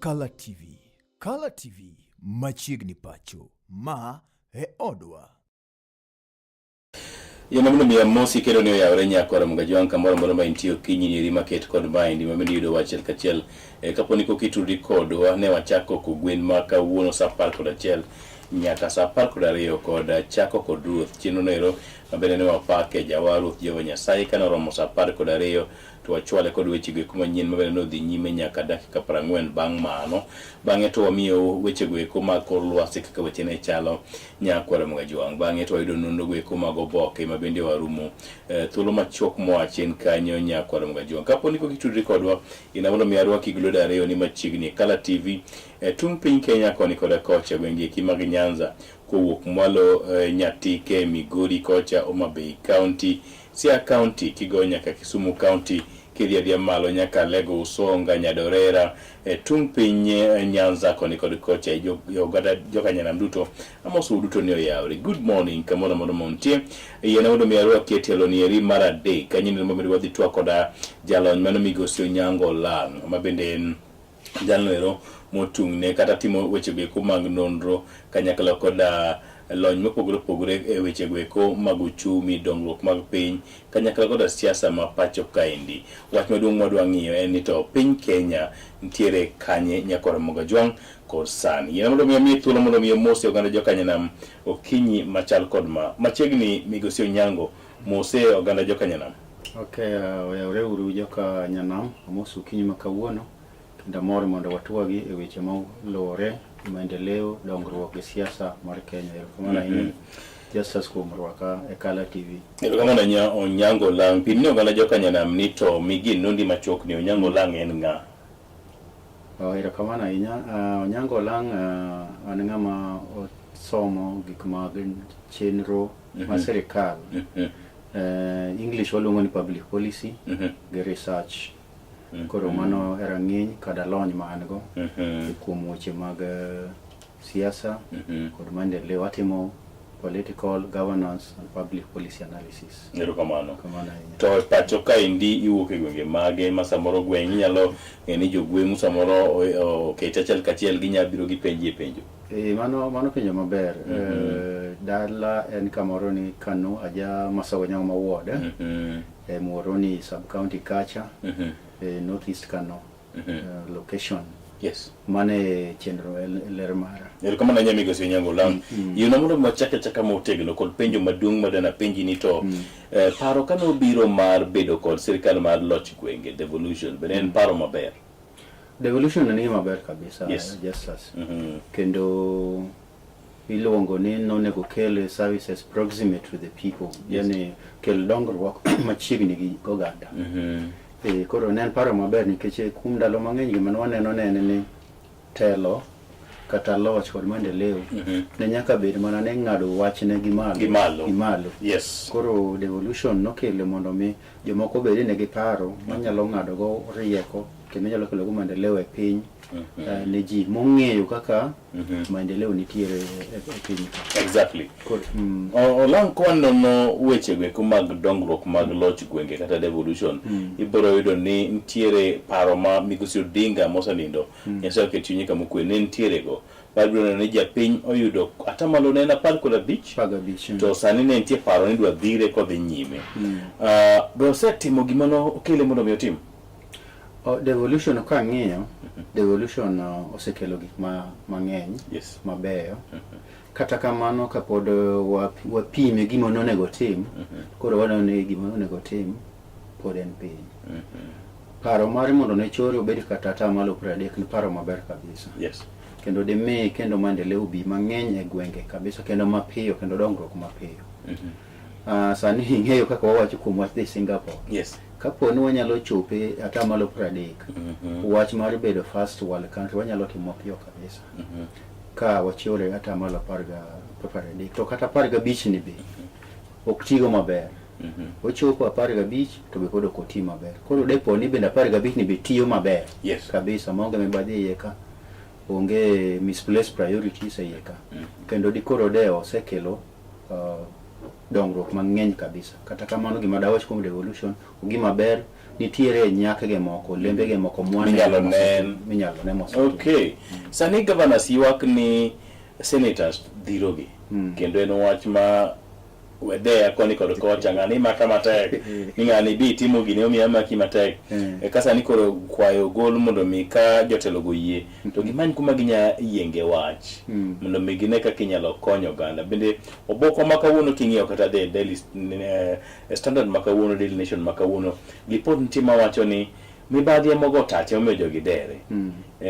Kala TV. Kala TV machiegni pacho. Ma e odwa. Yie mondo mi amosi kendo ni oyawre nyakwara Mugajwang' kamoro amora ma intie okinyi ni eri maket kod maendi ma bende yudo wach achiel kachiel. E, kapo ni kok itudri kodwa ne wachako kogwen ma kawuono saa 11 nyaka saa 12 kod chako kod ruoth chenro noero ma bende ne wapake jawar ruoth Jehova Nyasaye kane oromo saa 12 to wachwale kod wechego eko manyien ma bende nodhi nyime nyaka dakika 40 bang' mano. Bang'e to wamiyo wechego eko mag kor lwasi kaka weche ne chalo nyakwara Mugajwang'. Bang'e to wayudo nonrogo eko mag oboke ma bende warumo thuolo machuok moa chien kanyo nyakwara Mugajwang'. Kapo ni pok itudri kodwa, ina mondo mi arwaki gi lwedo ariyo ni machiegni e Kala TV e tung' piny Kenya koni koda kocha gwenge eki mag Nyanza kowuok mwalo Nyatike, Migori kocha, Homa Bay County, Siaya County kigoyo nyaka Kisumu County kidhi adhiya malo nyaka Alego Usonga, Nyadorera, e tung' piny Nyanza koni kod kocha e oganda jokanyanam duto amosou duto ni oyawre. Good morning kamoro amora ma untie. Yiena mondo mi arwaki e tielo ni eri mar adek kanyo ni mondo wadhi twak koda jalony mano migosi Onyango Olang' ma bende en jalno ero mochung'ne kata timo wechego eko mag nonro kanyakla koda lony mopogore opogore e wechego eko mag uchumi, dongruok mag piny kanyakla koda siasa ma pacho kaendi. Wach maduong' mwadwa ng'iyo en ni to piny Kenya nitiere kanye nyakwar Mogajwang' kod sani. Yiena mondo mi amiyi thuolo mondo mi omose oganda jokanyanam okinyi machal kod ma. Machiegni migosi Onyango mose oganda jokanyanam. Ok, oyawre uru joka nyanam, amosu okinyi ma kawuono kendo amor mondo watwagi e weche moluwore maendeleo, dongruok gi siasa mar Kenya. Erokamano ahinya Justus kuom rwaka e Kala TV. Erokamano ahinya Onyango Olang'. Pim ni oganda jokanyanam ni to migi nondi machuok ni Onyango Olang' en ng'a? Erokamano ahinya. Onyango Olang' an ng'ama osomo gik mag chenro mar sirikal. English waluongo ni public policy gi research. Koro mano e rang'iny koda lony ma an go kuom weche mag siasa kod maendeleo. Atimo political governance and public policy analysis. Erokamano. Kamano ahinya. To pacho kaendi iwuok e gwenge mage ma samoro gweng' inyalo ng'e ni jogweng'u samoro oketi achiel kachiel ginya biro gipenji e penjo. Mano penjo maber. Dala en kamoro ni Kano aja Masawa Nyang'oma ward e Muhoroni sub county kacha e North East Kano location. Yes. Mano e chenro e ler mara. Erokamano ahinya migosi Onyango Olang'. Yiena mondo wachak achaka motegno kod penjo maduong' madana penji ni to paro kane obiro mar bedo kod sirkal mar loch gwenge devolution bende en paro maber? Devolution en gima ber kabisa. Yes. Justus. Kendo iluongo ni nonego kel services proximate to the people. Yes. Yani kel dongruok machiegni gi oganda. Koro ne en paro maber nikech kuom ndalo mang'eny gima ne waneno ne en ni telo kata loch kod maendeleo ne nyaka bed mana ni ng'ado wachne gi malo. Gi malo. Gi malo. Yes. Koro devolution nokele mondo mi jomoko bed ni nigi paro manyalo ng'ado go rieko kendo nyalo kelo go maendeleo e piny ne ji mong'eyo kaka maendeleo nitiere e piny ka. Exactly. Koro, Olang' kwa nono wechego eko mag dongruok mag loch gwenge kata devolution, ibiro yudo ni nitiere paro ma migosi Odinga mosenindo, Nyasaye oket chunye kama okwe, ne nitiere go. Mar biro neno ni japiny oyudo atamalo ne en 15, 15. to sani ne nitie paro ni dwa dhire kodhi nyime. Be osetimo gima nokele mondo mi otim? Devolution kang'iyo, devolution osekelo gik mang'eny Yes. mabeyo. Kata kamano kapod wapime gima nonego tim, koro waneno ni gima nonego tim pod en piny. Paro mar mondo ne chore obed kata atamalo 30 ni paro maber kabisa. Yes. Kendo dimi kendo maendeleo bi mang'eny e gwenge kabisa kendo mapiyo kendo dongruok mapiyo. Sani ing'eyo kaka wawacho kuom wach dhi Singapore. Yes. Kapo ni wanyalo chope atamalo 30, wach mar bedo first world country wanyalo timo mapiyo kabisa. Ka wachiwore atamalo 13 to kata 15 ni be ok tigo maber. Ochopo 15 to be pod ok oti maber. Koro depo ni bende 15 ni be tiyo maber. Yes. Kabisa maonge mibadhi e iye ka, onge misplaced priorities e iye ka. Kendo dikoro de osekelo dongruok mang'eny kabisa. Kata kamano gima dawach kuom devolution, gima ber Nitiere nyakge moko, olembege moko mwaneno Minyalo nen. Minyalo ne mosetim. Okay. Sani governors ywak ni senators dhirogi. Kendo en wach ma wedeya koni kod kocha, ng'ani imaka matek, ni ng'ani bi timo gini omiyo amaki matek. E ka sani koro kwayo gol mondo mi ka jotelo go yie to gimany kuma ginya yienge wach mondo mi gine kaka inyalo kony oganda. Bende obokwa ma kawuono king'iyo kata the Daily Standard ma kawuono, Daily Nation ma kawuono, lipot nitie mawacho ni mibadhi ema ogo tache omiyo jogi dere.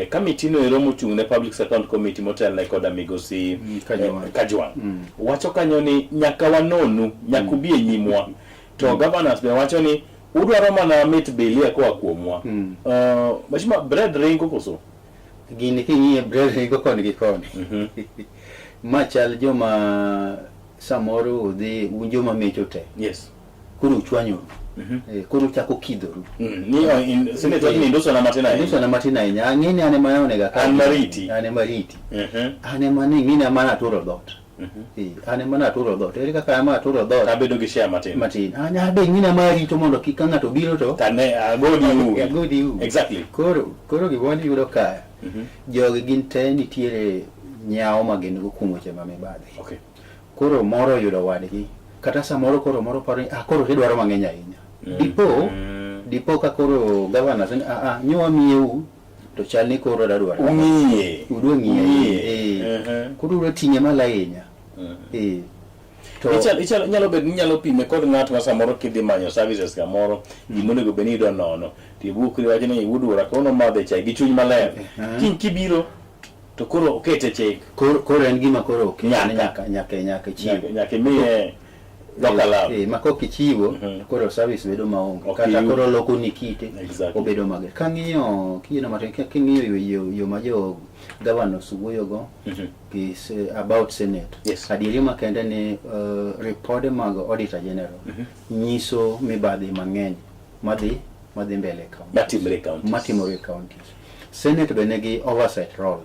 Kamiti no ero mochung' ne Public Account Committee motelne koda migosi Kajwang'. Kajwang' wacho kanyo ni nyaka wanonu, nyaka ubi e nyimwa. To governors be wacho ni udwaro mana mit bilia koa kuomwa. Mheshimiwa, bread ringo koso? Gini king'iye, bread ringo koni gi koni. Ma chal joma samoro udhi un joma mecho te. Koro uchwanyoru. Koro uchako kidhoru. Ni senator ni ndusona matin ahinya. Ndusona matin ahinya. Ang'e ni an ema onego akaw. An mariti. An ema riti. An ema ni ng'e ni ema naturo dhoot. An ema naturo dhoot. Ere kaka ema aturo dhoot? Abedo gi share matin. Matin. An abe ng'e ni ema arito mondo kik ka ng'ato biro to Tane agoni u. Agoni u. Koro gima iyudo ka jogi gin te nitiere nyawo ma gin go kuom weche ma mibadhi. Koro moro oyudo wadgi, kata samoro koro moro paro ni koro tidwaro mang'eny ahinya. Dipo ka koro governors ni nyo wamiyeu to chal ni koro adwa dwaro. Ung'iye. Udwa ng'iye. Ung'iye. Koro udwa ting'e malo ahinya. To Inyalo bedo ni inyalo pime kod ng'at ma samoro kidhi manyo services kamoro, gima onego bed ni iyudo nono, to iwuok iwacho ni wuod wuora kawuono madhe chai gi chuny maler. Kiny kibiro to koro okete chik. Koro en gima koro okete Nyaka. Nyaka ichiwo. Nyaka imiye local love. Ma kok ichiwo, koro service bedo maonge. Ok Kata iyud. koro loko ni kite, obedo mager. Kang'iyo, kiyino matin, king'iyo yo ma jo governors wuoyogo, gi about Senate. Adieri makende ni ripode mag Auditor General nyiso mibadhi mang'eny madhi mbele e counties. Matimore e counties. Matimore e counties. Senate be nigi oversight role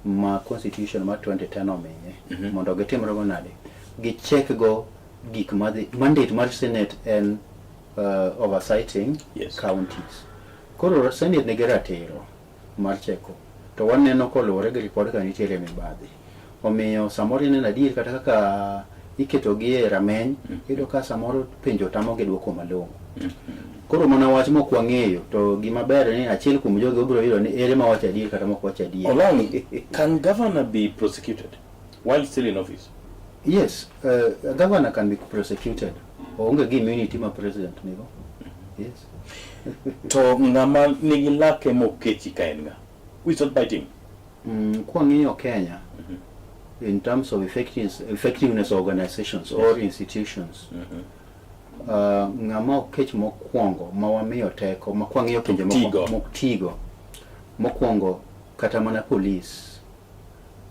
ma Constitution mar 2010 omiye mondo gitimre nade. Gicheck go gik madhi, mandate mar Senate en oversighting counties. Koro Senate nigi ratiro mar cheko. To waneno koluwore gi ripod ka nitiere mibadhi. Omiyo samoro ineno adier kata kaka iketogi e rameny, iyudo ka samoro penjo tamogi duoko malong'o. Koro mana wach mok wang'eyo, to gima ber ni achiel kuom jogi obiro yudo ni ere ma wacho adier kata mok wacho adier. Olang', can governor be prosecuted while still in office? Yes, a governor can be prosecuted. Oonge gi immunity ma president nigo. Yes. To ng'ama nigi lake mokechi ka en ng'a? Who is not biting? Kwang'iyo Kenya, in terms of effectiveness of organizations or institutions, ng'ama okech mokwongo ma wamiyo teko, ma kwang'iyo pinje moko Tigo. moktigo, mokwongo kata mana police.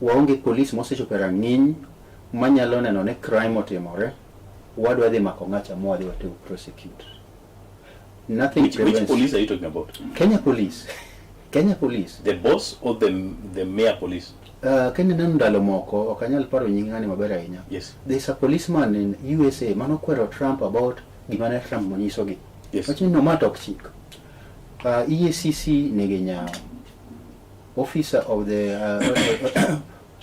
Waonge police mosechopo e rang'iny manyalo neno ni crime otimore, wadwa dhi mako ng'acha mwadhi watimo prosecute. Nothing Which prevents. police are you talking about? Kenya Police. Kenya Police. The boss or the mayor police? Kenya neno ndalo moko, ok anyal paro nying ng'ani maber ahinya. There's a policeman in USA manokwero Trump about gima ne Trump monyisogi. Wacho ni no, ma to ok chik. EACC nigi nyawo. Officer of the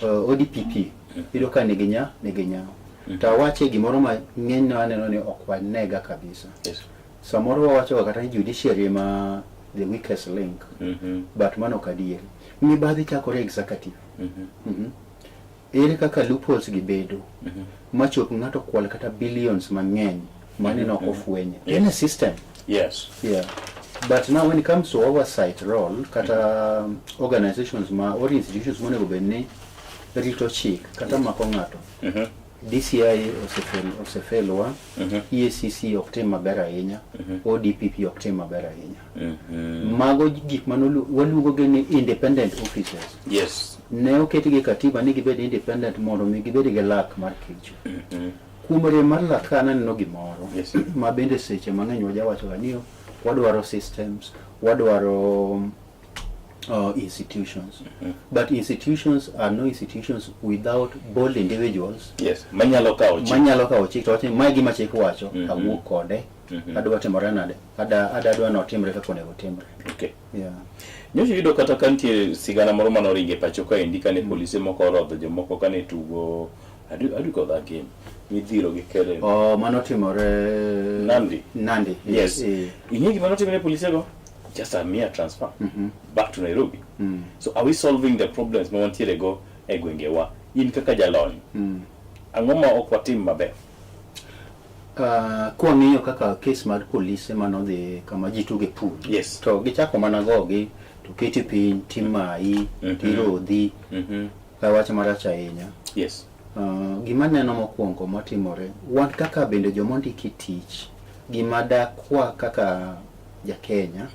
ODPP iyudo ka nigi nigi nyawo. To awache gimoro ma ng'enyne waneno ni ok wanega kabisa. Samoro wawacho kata ni judiciary ma the weakest link. But mano ok adier. Mibadhi chakore executive. Ere kaka loopholes gi bedo machop ng'ato kwal kata billions mang'eny maneno ok ofwenye. En a system. Yeah. But now when it comes to oversight role, kata organizations ma or institutions monego bed ni rito chik kata mako ng'ato. DCI osefelwa, EACC ok tim maber ahinya, ODPP ok tim maber ahinya. Mago gik mane waluongo gi ni independent officers. Ne oketgi e katiba ni gibed independent mondo mi gibed gi lak mar kecho. Kuom rem mar lak ka aneno gimoro ma bende seche mang'eny wajawacho ga ni wadwaro systems, wadwaro institutions. But institutions are no institutions without bold individuals. Yes, manyalo kawo chik. Manyalo kawo chik to wacho ni mae gima chik wacho, awuok kode. Adwa timore nade? Ada ada adwa notimre kaka onego otimre. Okay. Yeah. Nyocha yudo kata ka nitie sigana moro mane oringo e pacho kaendi kane polise moko orodho jomoko kane tugo how do you call that game midhiro gi kele Oh, mano timore Nandi. Nandi. Yes. Eh, Ing'e gima notimre ne polise go? Just a mere transfer back to Nairobi. So are we solving the problems ma wantiere go e gwengewa? In kaka jalony, ang'o ma ok watim maber? Kwang'iyo kaka case mar polise manodhi kama ji tuge pool. To gichako mana gogi to keti piny timayi tirodhi ka wach marach ahinya. Gima neno mokwongo matimore wan kaka bende joma ondiki tich gima dakwa kaka ja Kenya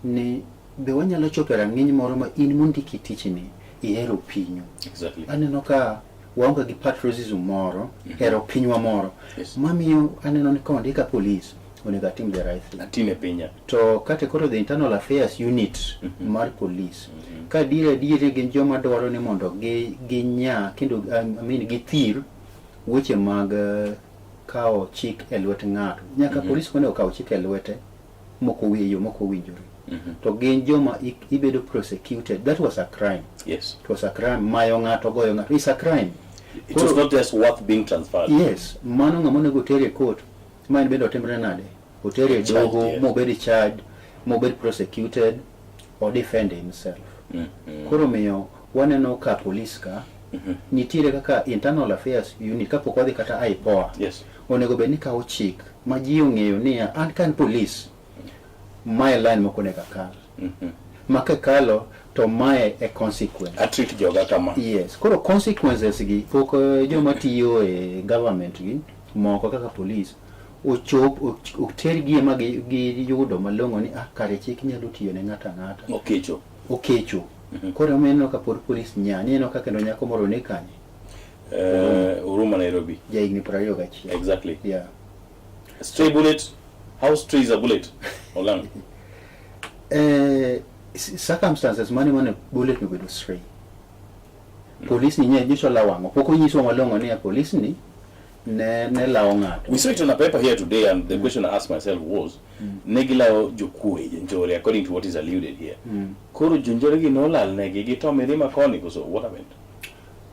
ni be wanyalo chopo e rang'iny moro ma in mondiki tich ni ihero pinyu. Aneno ka waonge gi patriotism moro, hero pinywa moro. Mamiyo aneno ni kondika police onego atim the right thing. Atime pinya. To kata koro the internal affairs unit mar police ka adier adier gin joma dwaro ni mondo gi ginya kendo I mean githir weche mag kawo chik e lwet ng'ato. Nyaka police onego kaw chik e lwete moko e yo mok owinjore. To gin joma ibedo prosecuted. That was a crime. It was a crime. Mayo ng'ato, goyo ng'ato. It's a crime. It was not just worth being transferred. Yes. Mano ng'ama onego oter e court. Ma en bende otimre nade? Otere e doho, mobed charged, mobed prosecuted, or defend himself. Koro miyo waneno ka police ka nitiere kaka internal affairs unit kapok wadhi kata IPOA. Onego bed ni kawo chik ma ji ong'eyo niya an ka an police mae line mok onego akal. Ma kakalo to mae e consequence. A treat joga kama. Yes. Koro consequences gi pok joma tiyo e government gi moko kaka police ochop otergi ma giyudo malong'o ni ah kare chik nyalo tiyo ne ng'ato ang'ata. Okecho. Okecho. Koro omiyo ka pod police nya, ineno ka kendo nyako moro ne kanye? Huruma Nairobi. Ja higni 21. Exactly. Yeah. Stray bullet. How stray is a bullet? Olang. Circumstances mane mane bullet no bedo stray. Police ni nyiso lawang'o. Pok onyiso malong'o ni police ni ne lawo ng'ato. We saw it on a paper here today, and the question I asked myself was, ne gilawo jokuoye jonjore, according to what is alluded here. Koro jonjore gi nolal negi gi to mirima koni koso what happened?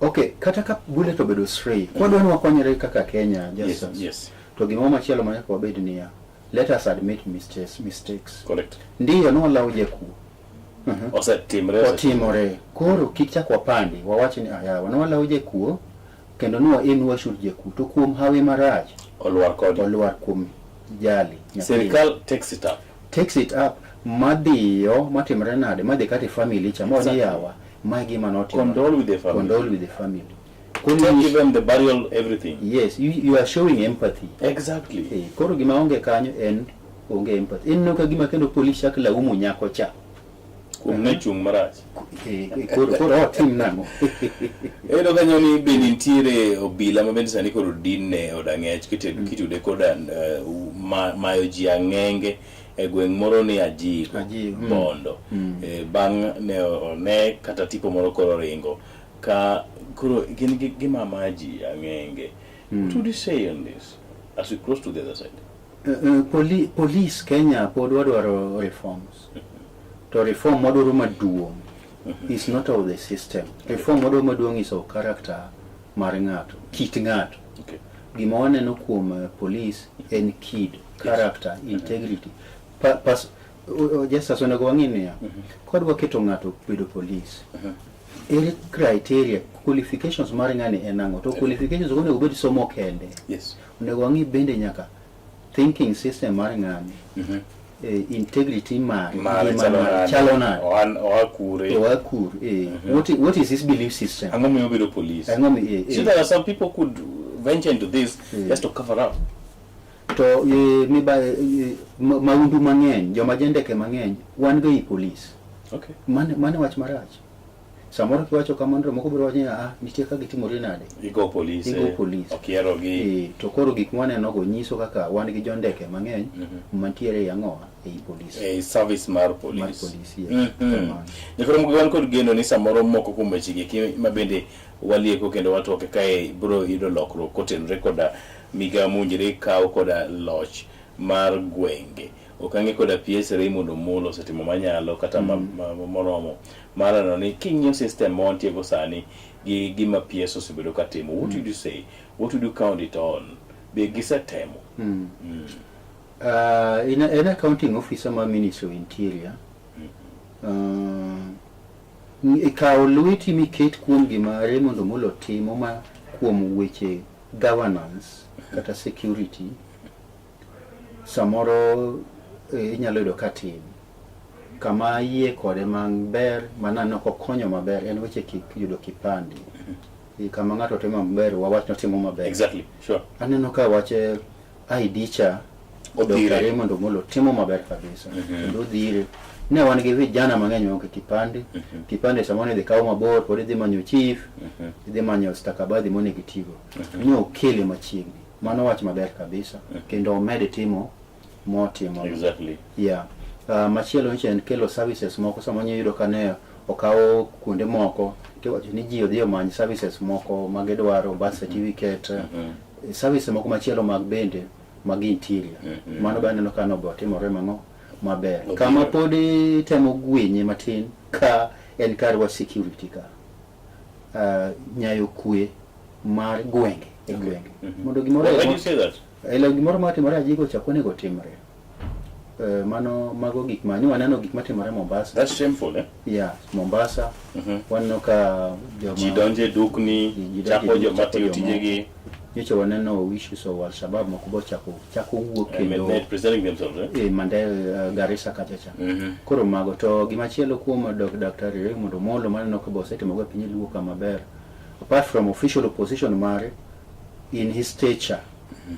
Okay, kata ka bullet obedo stray, kwadwa ni wakonyre kaka Kenya, just Yes. To gimoro machielo ma nyaka wabed niya, let us admit mistakes. Correct. Ndiyo nolawo jakuo. Osetimore. Otimore. Koro kik chak wapandi, wawach ni ayawa nolawo jakuo kendo nwa en washur jakuo to kuom hawi marach olwar kodi. Olwar kuom jali. Sirikal takes it up. Takes it up. Madhiyo matimore nade madhi kata e family cha mawani yawa mae gima notimore. Condole with the family. Condole with the family. Take even the burial, everything. Yes, you are showing empathy. Exactly. Koro gima onge kanyo en onge empathy. Ineno ka gima kendo police chak laumo nyako cha. Kuom ne chung' marach. Koro otim nang'o? Iyudo kanyo ni bende nitiere obila ma bende sani koro dinne od ang'ech kitude koda mayo ji ang'enge e gweng' moro ni Ajigo, Bondo. Bang' ne one kata tipo moro koro ringo ka koro gin gima mayo ji ang'enge. What would you say on this as we cross to the other side? Police Kenya pod wadwaro reforms. To reform wadwaro maduong' is not of the system. Reform wadwaro maduong' is of character mar ng'ato, kit ng'ato. Gima waneno kuom police en kid, character, integrity. Just as onego wang'i niya, kwadwa keto ng'ato bedo police, ere criteria, qualifications mar ng'ani en ang'o? To qualifications ok onego bed somo kende. Onego wang'i bende nyaka thinking system mar ng'ani. Integrity mare, ngima mare, chalo nade? Oa kure. Oa kure. What is his belief system? Ang'o miyo obedo police? Ang'o mi, So there are some people could venture into this just to cover up. To maundu mang'eny, joma jendeke mang'eny, wan go ei police. Mane wach marach. Samoro kiwacho kamano to moko biro wacho ni nitie kaka gitimore nade. Igo police. Igo police. Okiero gi. To koro gik mwaneno go nyiso kaka wan gi jondeke mang'eny mantiere e ang'owa ei police. Ei service mar police. Mar police, yes. Nyakoro wan kod geno ni samoro moko kuom weche gi eki ma bende walieko kendo watwake kae biro yudo lokruok kotenore koda migawo mowinjore kaw koda loch. mar gwenge. Ok ang'e koda PS Raymond Omolo osetimo manyalo kata moromo mar neno ni king'iyo system ma wantiego sani gi gima PS osebedo ka timo. What would you say? What would you count it on? Be gisetemo? En accounting officer mar Ministry of Interior. Ikawo lweti miket kuom gima Raymond Omolo timo ma kuom weche governance kata security, samoro inyalo yudo ka tin. Kama ayie kode maber maneno kokonyo maber en weche yudo kipande. Kama ng'ato timo maber, wawach notimo maber. Exactly, sure. Aneno ka wach ID cha Odhire. Dr. Raymond Omolo timo maber kabisa. Kendo odhire. Ne wan gi vijana mang'eny maonge kipande. Kipande samoro idhi kaw mabor, pod idhi manyo chief, idhi manyo stakabadhi monego itigo. Ne okele machiegni. Mano wach maber kabisa. Kendo omed timo motimo. Exactly. Yeah. Machielo nyicha en kelo services moko samoro iyudo ka ne okawo kuonde moko tiwacho ni ji odhi omany services moko magidwaro, birth certificate, services moko machielo mag bende mag interior. Mano be aneno ka nobe otimore mang'o maber. Odhire. Kama pod itemo gwenye matin ka en karwa security ka. Nyayo kwe mar gwenge e gwenge. Mondo gimoro Why do you say that? Elo gimoro matimore Ajigo chak onego timre. Mano mago gik ma ni waneno gik matimore Mombasa. That's shameful, eh? Yeah, Mombasa. Waneno ka joma Ji donje dukni, Ji donje chako dukni, joma chako tiyo jomoko. tijegi, Nyocha waneno issues of Al-Shabaab moko bo chako wuok kendo they're presenting themselves, eh? e Mandela, Garissa kacha cha. Koro mago to gimachielo kuom Daktari Raymond Omolo maneno ka be osetimo go e piny Luo ka maber. Apart from official opposition mare, in his stature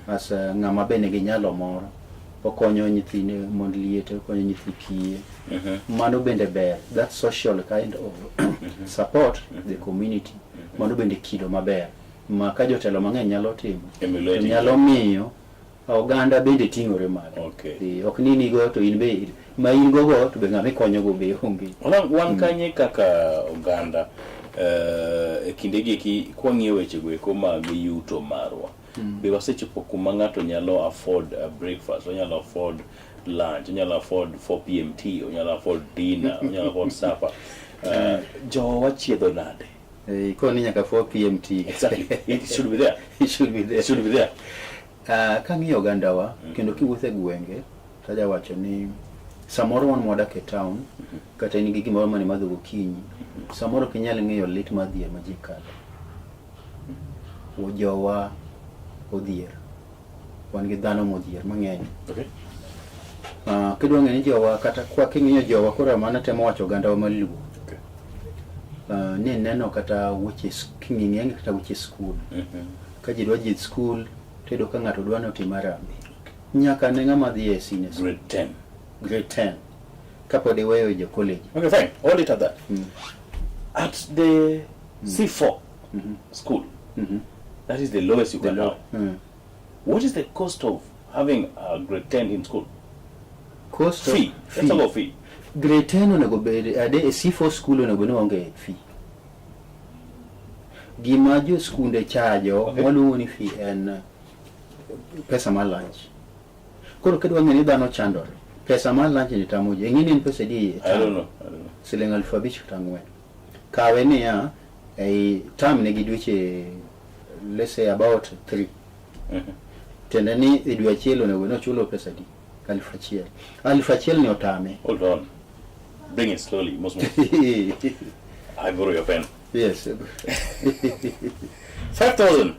as ng'ama be nigi nyalo moro, okonyo nyithinde mond liete, okonyo nyithi kiye. Mano bende ber. That social kind of support the community. Mano bende kido maber ma ka jotelo mang'eny nyalo timo, Emulating. nyalo miyo oganda bende ting'ore malo. Okay. Ok ni nigo to in be ma in go go to be ng'ama ikonyogo be onge. Wan kanye kaka oganda e kindegi eki kwang'iyo wechego eko mag yuto marwa, be wasechopo kuma ng'ato nyalo afford a breakfast, onyalo afford lunch, onyalo afford 4 pm tea, onyalo afford dinner, onyalo afford supper. Jowa chiedho nade? Koni nyaka 4 pm tea. Exactly. It should be there. It should be there. It should be there. Kang'iyo ogandawa, kendo kiwuotho e gwenge, tajawacho ni samoro wan mwadak e town, kata in gi gimoro mane madho gokinyi, samoro ok inyal ng'eyo lit mar dhier ma ji kale. Jowa odhier. Wan gi dhano modhier mang'eny. Okay. Kidwa ng'eyo ni jowa, kata kwa king'iyo jowa, koro mano temo wacho ogandawa mar Luo. Okay. Ni neno kata weche king'iyo kata weche skul. Ka ji dwa dhi skul, tiyudo ka ng'ato dwa ni otim harambee. Nyaka ne ng'ama dhi e senior school. Grade 10. Grade 10. Kapod iweyo jo college. Okay, fine. Hold it at that. At the C4 school, that is the lowest you can have. What is the cost of having a grade 10 in school? Cost of Fee. Let's talk about fee. Grade 10 onego bed ade e C4 school onego bed ni onge fee. Gima jo skunde chajo Okay. waluongo ni fee en pesa mar lunch. Koro kidwa ng'eyo ni dhano chandore, pesa mar lunch ni tamo ji. Ing'e ni en pesa adi e I term? don't know. I don't know. Siling 5,000 kata 4,000. Kawe niya, ei term nigi dweche, let's say about 3. Tiende ni e dwe achiel onego ni ochulo pesa adi? 1,000. 1,000 ni otame. Hold on. Bring it slowly, mos mos. I borrow your pen. Yes. 5,000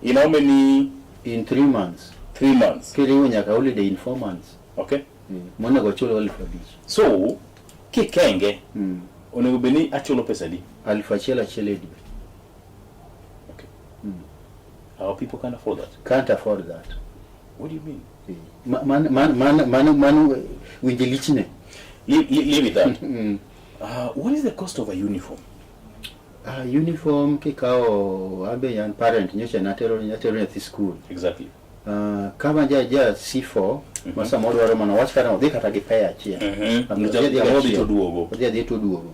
in how many? In 3 months. 3 months. Kiriwo nyaka holiday in 4 months. Okay. Monego ochul 5,000. So, kikenge, onego bed ni achulo pesa adi? 1,000 achiel e dwe. Okay. Our people can't afford that. Can't afford that. What do you mean? Mano winje lichne. Leave it that. What is the cost of a uniform? Uniform kikawo abe an parent nyocha natero nyathi school. Exactly. Kama ja C4 ma samoro dwaro mana wach kata odhi kata gi pair achiel. Odhi adhi Kamoro dhi achiel. to duogo. Odhi adhi to duogo.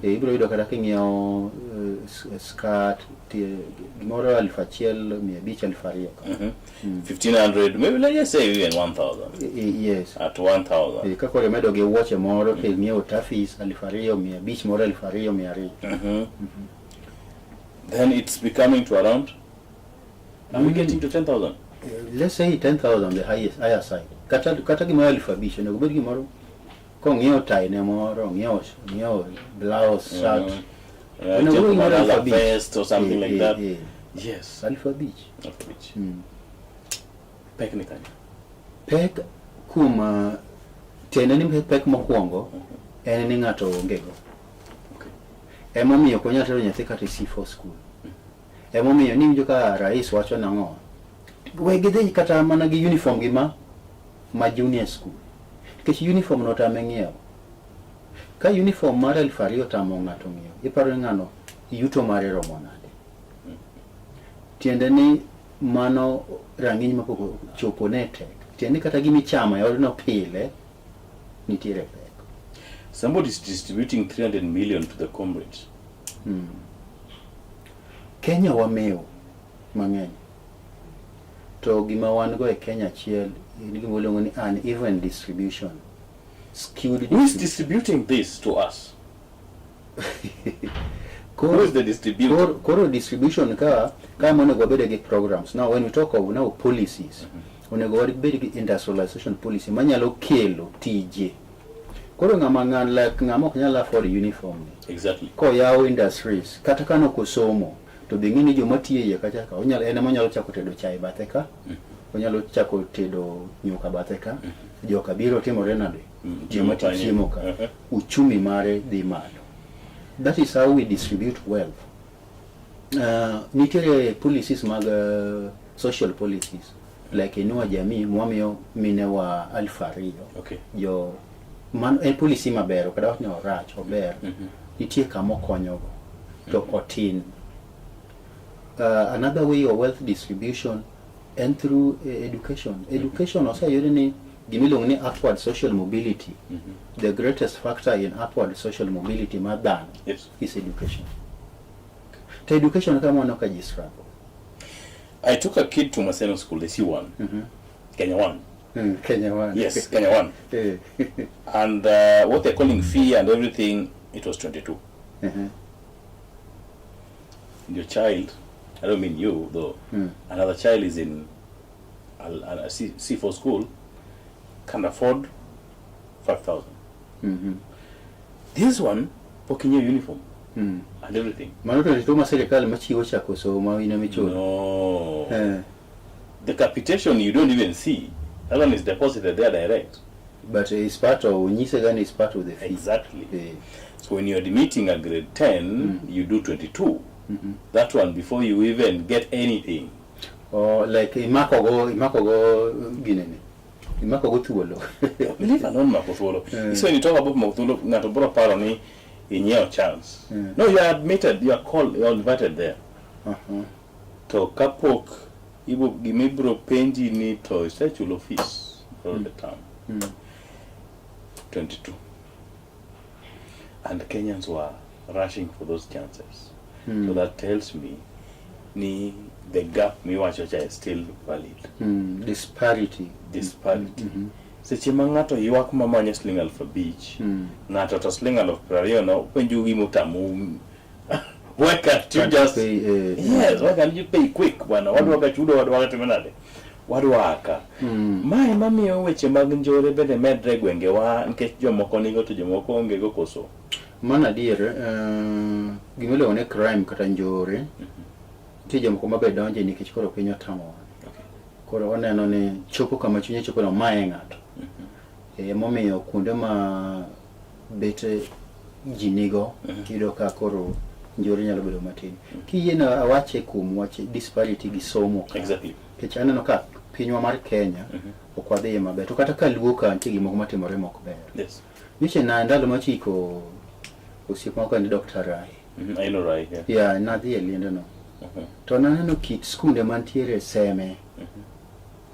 Ibiro yudo kata king'iewo skirt gimoro 1500, 2000 ka. 1500, maybe let's just say even 1000. Yes. At 1000. Ka koro imedo gi wuoche moro king'iewo tafis 2500, moro 2200. Then it's becoming to around, are we getting to 10,000? Let's say 10,000, the highest, higher side. Kata gimoro 5000 onego bed gimoro kong'iewo tie ne moro, ong'iewo blouse, shirt. Onego bed gimoro 5000. Vest or something like that. Yes. 5000. 5000. Pek ni kanyo. Pek kuom tiende ni pek mokwongo en ni ng'ato onge go. Emomiyo ok onyal tero nyathi kata e C4 school. Emomiyo niwinjo ka rais wacho nang'o? We gidhi kata mana gi uniform gi ma junior school. Nikech uniform no otame ng'iewo. Ka uniform mar 2000 otamo ng'ato ng'iewo, iparo ni ng'ano yuto mare romo nade? Tiende ni mano rang'iny mapok chopo ne tek. Tiende ni kata gima ichamo e odno pile nitiere pek. Somebody is distributing 300 million to the comrades. Kenya wamewo mang'eny. To gima wan go e Kenya achiel en gima iluongo ni uneven distribution. Skewed. Who is distributing this to us? Who is the distributor? Koro distribution ka monego wabed gi programs. Now when we talk of now policies, onego wabed gi industrialization policy manyalo kelo tije. Koro ng'ama ng'an like ng'ama ok nyal afford uniform ni. Koyawo industries, kata ka nok osomo, to be ng'e ni joma tiyo e iye kacha ka, onyalo, en ema onyalo chako tedo chai bathe ka, onyalo chako tedo nyuka bathe ka, joka biro timore nade? Joma Chiemo chiemo ka. Uchumi mare dhi malo. That is how we distribute wealth. Nitiere policies mag social policies like Inua Jamii mwamiyo minewa 2000. Jo mano en policy maber, ok dawach ni orach, ober. Nitie kama okonyogo to otin. Another way of wealth distribution en through education. Education oseyud ni gimiluongo ni upward social mobility. The greatest factor in upward social mobility mar dhano is education. To education kama waneno ka ji struggle. I took a kid to Maseno School, the C1. Kenya 1. Kenya 1. Yes, Kenya 1. And what they're calling fee and everything, it was 22. Your child, I don't mean you though, another child is in a C4 school, can afford 5,000. This one, pocking your uniform and everything. Mano to rito ma sirikal machiwo chako somo ma in ema ichulo. No. The capitation you don't even see. That one is deposited there direct. But it's part of, nyise gani is part of the fee. Exactly. So when you're admitting a grade 10, you do 22. That one before you even get anything. Or like imako go ginene. Imako go thuolo. Believe alone mako thuolo. So when you talk about mako thuolo, ng'ato bro paro ni inyiewo chance. No, you are admitted, you are called, you are invited there. To kapok ibo gimibro penji ni to isechulo fees for the term. 22. And Kenyans were rushing for those chances. So that tells me ni the gap miwacho cha is still valid. Disparity. Disparity. Seche ma ng'ato ywak mamanyo siling 5000, ng'ato to siling 20,000 no penjo gima otamu. Why can't you Can't just pay, Yes, why can't you pay quick bwana? Wadwa ka chudo, wadwa ka timo nade? Wadwa ka. Mae mamiyo weche mag njore bende medre e gwengewa nikech jomoko nigo to jomoko onge go koso. Mano adier, gima iluongo ni crime kata njore, nitie jomoko mabe donje nikech koro piny otamowa. Koro oneno ni chopo kama chunye chopo no mae ng'ato. Emomiyo kuonde ma bete ji nigo, iyudo ka koro njore nyalo bedo matin. Kiyie na awache kuom wach disparity gi somo ka. Nikech aneno ka pinywa mar Kenya ok wadhiye maber. To kata ka luo ka nitie gik moko matimore mok ber. Nyocha na ndalo machiko osiep moko ni Dr. Rai. I know Rai, yeah. Yeah, nadhi e liende no. To naneno kit skunde mantiere Seme.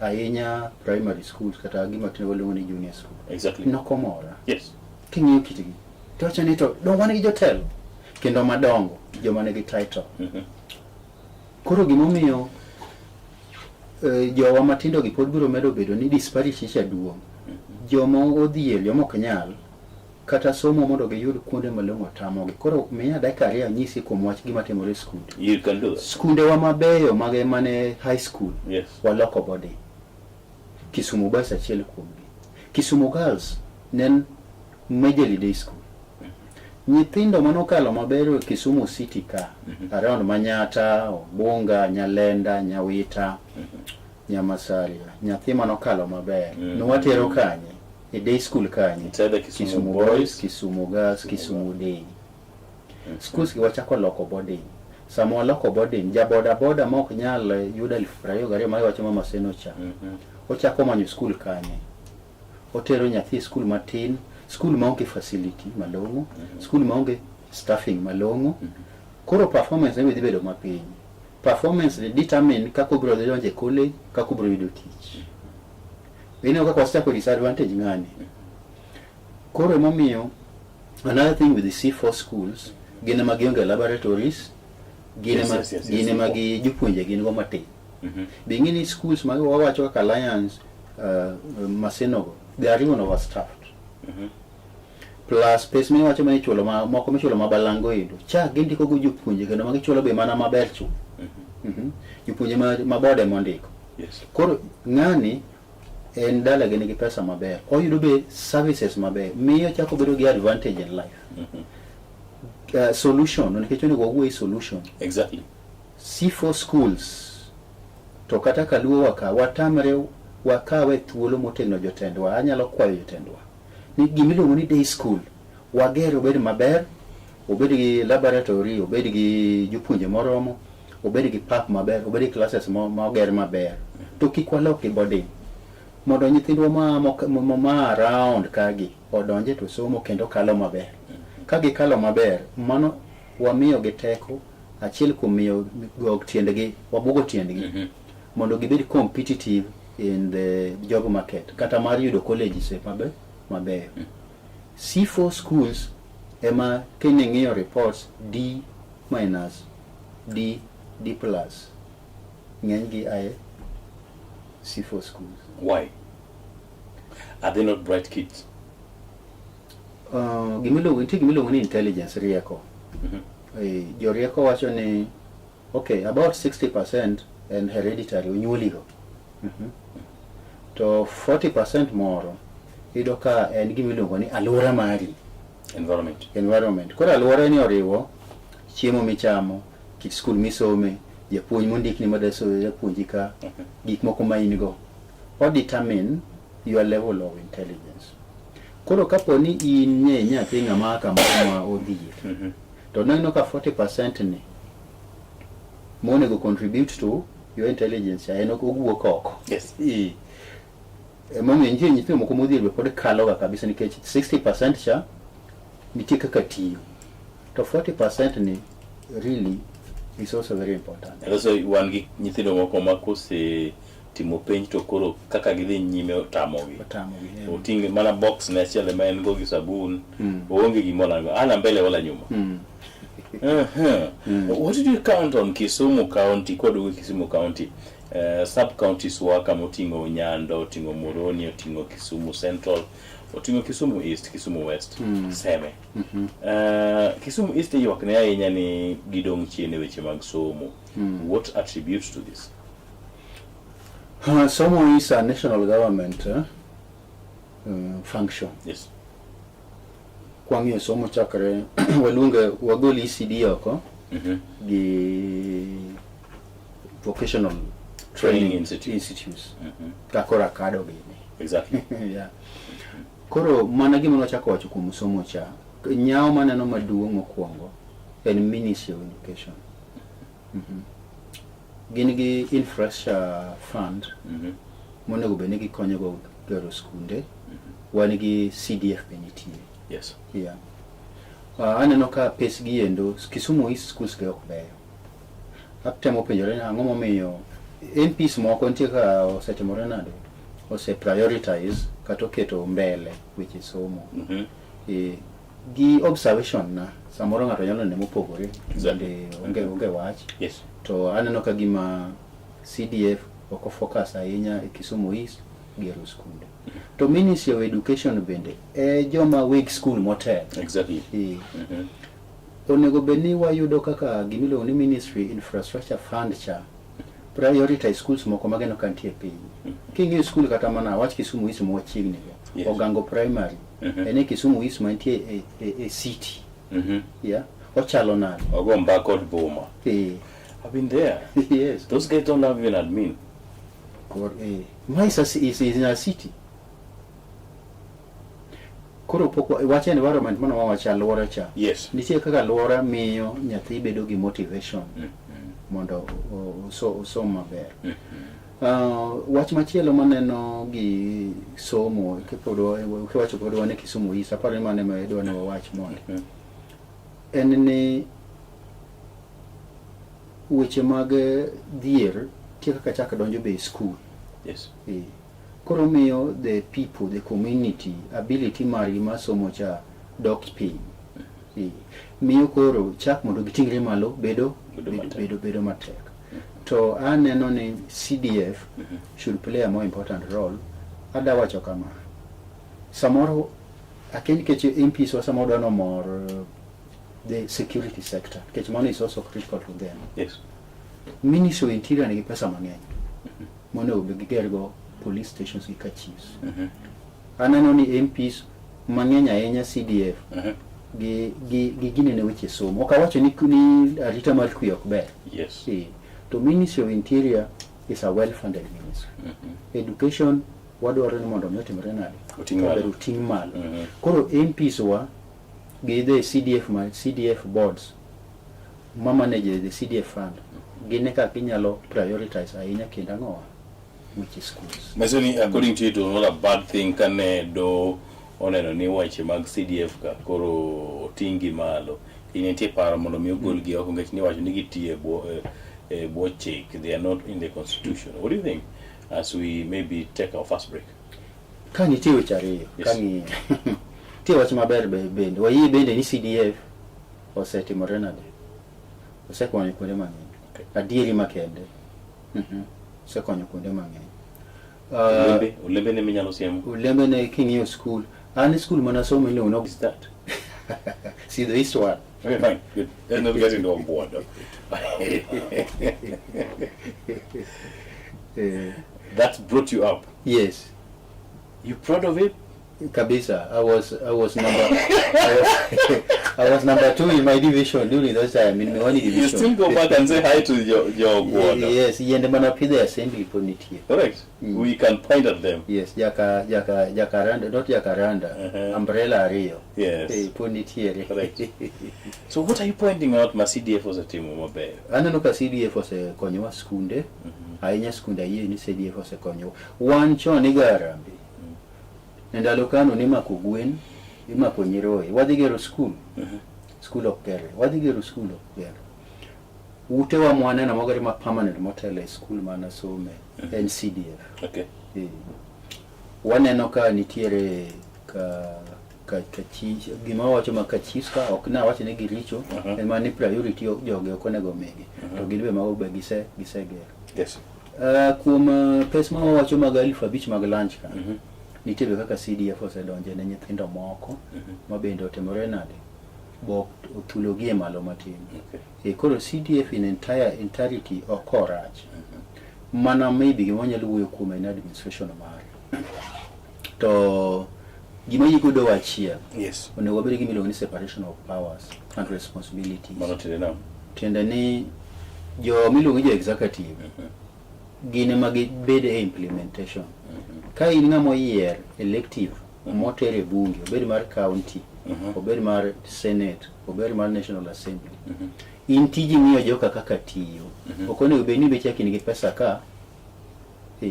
Ahinya primary schools kata gima tinde waluongo ni junior school. Nokomora. King'iyo kitgi. To wacho ni to dong wan gi jotelo kendo madongo joma nigi title. Koro gimomiyo jowa matindo gi pod biro medo bedo ni disparity cha duong'. Joma odhier, joma ok nyal kata somo mondo giyud kuonde malong'o tamogi. Koro miya dakika ariyo anyisi kuom wach gima timore e skunde. You can do that. Skundewa mabeyo mage mane high school waloko boarding. Kisumu Boys achiel kuomgi. Kisumu Girls ne en majorly day school. Nyithindo manokalo maber e Kisumu City ka, around Manyata, Obunga, Nyalenda, Nyawita, Nyamasaria, nyathi manokalo maber, nwatero kanye? E day school kanye? It's either Kisumu Kisumu Boys, Boys, Kisumu Girls, Kisumu Day. Schools gi wachako loko boarding. Sama waloko boarding, ja boda boda ma ok nyal yudo 22,000 ma iwacho mama Seno cha, ochako manyo skul kanye? Otero nyathi e skul matin, skul maonge facility malong'o, skul maonge staffing malong'o. Koro performance ne dhi bedo mapiny. Performance ni determine kaka obiro dhi donjo e college, kaka obiro yudo tich. Ineno kaka wasechako disadvantage ng'ani. Koro emomiyo another thing with the C4 schools, gin ema gionge laboratories, gin ema gin ema gi jopuonje gin go matin. Be ing'e ni schools ma wawacho kaka Alliance, Maseno go, they are even overstaffed. Plus pes miwacho ma ichulo ma moko michulo ma balango endo. Cha gindiko go jopuonje kendo ma gichulo be mana maber chuth. Jopuonje ma bode mondiko. Koro ng'ani en dalagi nigi pesa maber, oyudo be services maber, miyo chako bedo gi advantage in life. Solution, nikech onego wawuo e solution. C4 schools, to kata kaluowa ka, watamre wakawe thuolo motegno jotendwa, anyalo kwayo jotendwa ni gimiluongo ni day school, wager obed maber, obed gi laboratory, obed gi jopuonje moromo, obed gi park maber, obed gi classes ma oger maber, to kik walok gi boarding. Mondo nyithindwa ma around kagi odonje to somo kendo kalo maber. Ka gikalo maber, mano wamiyo gi teko achiel kuom miyo go tiendgi, wabugo tiendgi mondo gibed competitive in the job market, kata mar yudo colleges mabeyo. C4 schools ema kining'iyo reports D minus D, D plus, ng'eny gi ae C4 schools. Why? Are they not bright kids? Gimiluongo, nitie gimiluongo ni intelligence, rieko. Jorieko wacho ni okay, about 60% en hereditary, onyuoligo. To 40% moro iyudo ka en gimiluongo ni alwora mari. Environment. Environment. Koro alwora ni oriwo chiemo michamo, kit skul misome, japuonj mondikni ma puonji ka, gik moko ma in go. O determine your level of intelligence. Koro kapo ni in nye nyathi ng'ama kamoro ma odhier, to neno ka 40% ni monego contribute to your intelligence en owuok oko. Emomiyo nitie nyithindo moko modhier be pod kalo ga kabisa nikech 60% cha nitie kaka tiyo. To 40% ni really is also very important. And also wan gi nyithindo moko ma kose timo penj to koro kaka gidhi nyime otamogi. Otamogi, yeah. Oting' mana box ne achiel ema en go gi sabun, oonge gimoro amora, ana mbele wala nyuma. What did you count on Kisumu County? Kwaduogo Kisumu County, sub counties wa kama oting'o Nyando, oting'o Muhoroni, oting'o Kisumu Central, oting'o Kisumu East, Kisumu West, Seme. Kisumu East ywak ne ahinya ni gidong' chien e weche mag somo. What attributes to this? Somo is a national government function. Kwang'iyo somo chakre waluonge wagol ECD oko gi vocational Training institute. institutes. Kaka Orakado gini. Koro mana gima nwachako wacho kuom somo cha, nyawo maneno maduong' mokwongo en Ministry of Education. Gin gi infrastructure fund monego bed ni gikonyo go gero skunde. Wan gi CDF be nitie. Aneno ka pes gi endo Kisumu East schools ge ok beyo. Atemo penjore ni ang'o momiyo MPs moko nitie ka osetimore nade, ose prioritize kata oketo mbele weche somo. Gi observation na samoro ng'ato nyalo nene mopogore Exactly. bende onge wach. To aneno ka gima CDF ok focus ahinya e Kisumu East gero skunde. To Ministry of Education bende e joma weg school motelo. Onego bed ni wayudo kaka gimiluongo ni Ministry Infrastructure Fund cha prioritize schools moko mageno ka nitie piny. King'iyo school kata mana wach Kisumu East machiegni go, Ogango Primary, en e Kisumu East mantie e city. Yeah. Ochalo nade? Ogo mbaka kod boma. I've been there. Yes. Those guys don't have even admin. Ma is in a city. Koro pok wach environment mano wawacho alwora cha. Nitie kaka alwora miyo nyathi bedo gi motivation mondo osom maber. Wach machielo maneno gi somo kiwacho pod wan e Kisumu East, aparo ni mano ema idwa ni wawach mondi. En ni weche mag dhier nitie kaka chak donjo be e school. Koro miyo the people, the community, ability margi mar somo cha dok piny. Miyo koro chak mondo giting're malo bedo matek. To aneno ni CDF should play a more important role. Ada wacho kama, samoro akia nikech MPs wa samoro dwaro mor the security sector, nikech mano is also critical to them. Ministry of Interior nigi pesa mang'eny monego bed gigergo police stations gi ka chiefs. Aneno ni MPs mang'eny ahinya CDF gi ginene weche somo. Ok awacho ni arita mar kwe ok ber. To Ministry of Interior is a well-funded ministry. Education wadwaro ni mondo mi otimre nade? Oting' malo. Koro MPs wa gi the CDF ma CDF boards ma manage the CDF fund gine kaka ginyalo prioritize ahinya kendo ang'owa weche schools. Masoni, according to you, it was not a bad thing kane do oneno ni weche mag CDF ka koro oting' gi malo. Nitie paro mondo mi ogolgi oko nikech niwacho ni gitiyo e bwo chik. They are not in the constitution. What do you think as we maybe take our first break? Ka nitie weche ariyo, ka ng'iyo. Nitie wach maber bende. Wayie bende ni CDF osetimore nade? Osekonyo kuonde mang'eny. Adieri makende. Osekonyo kuonde mang'eny. Olembe ne minyalo siemo? Olembe ne king'iyo school. An school mana somo iluongo ni Is that? See the East one. Okay, fine. Good. Let's not get into a board. That brought you up. Yes. You proud of it? Kabisa. I was number I was number 2 in my division during those time in Miwani division. You still go back and say hi to your board. Yes, yende mana pidhe assembly pod nitie. Correct. We can point at them. Yes, Jacaranda, not Jacaranda. Umbrella ariyo. Yes. Pod nitiere. Correct. So what are you pointing out ma CDF osetimo maber? Aneno ka CDF osekonyowa skunde. Ahinya skunde ayie ni CDF osekonyowa. Wan chon iga Harambee. E ndalo kano nimako gwen, imako nyiroye. Wadhi gero skul. Skul ok gere. Wadhi gero skul ok gere. Utewa mwaneno mogere ma permanent motelo e skul manasome en CDF. Waneno ka nitiere ka gima wawacho ma kachis ka ok nawacho ni giricho, en mana ni priority jogi ok onego migi. To gin be mago be gisegero. Kuom pes ma wawacho mag 5,000 mag lunch ka, nitie be kaka CDF osedonje ne nyithindo moko ma bende otimore nade, bo othulogi e malo matin. Koro CDF in entirety ok orach. Mana maybe gima wanyalo wuoyo kuome en administration mare. To gima yie godo achiel. Onego wabed gi gima iluongo ni separation of powers and responsibilities. Mano tiende nang'o? Tiende ni jo miluongo ni jo executive gin ema gibed e implementation. Ka in ng'ama oyier elective moter e bunge, obed mar county, obed mar senate, obed mar national assembly, in tiji ng'iyo joka kaka tiyo. Ok onego bed ni ichak in gi pesa ka.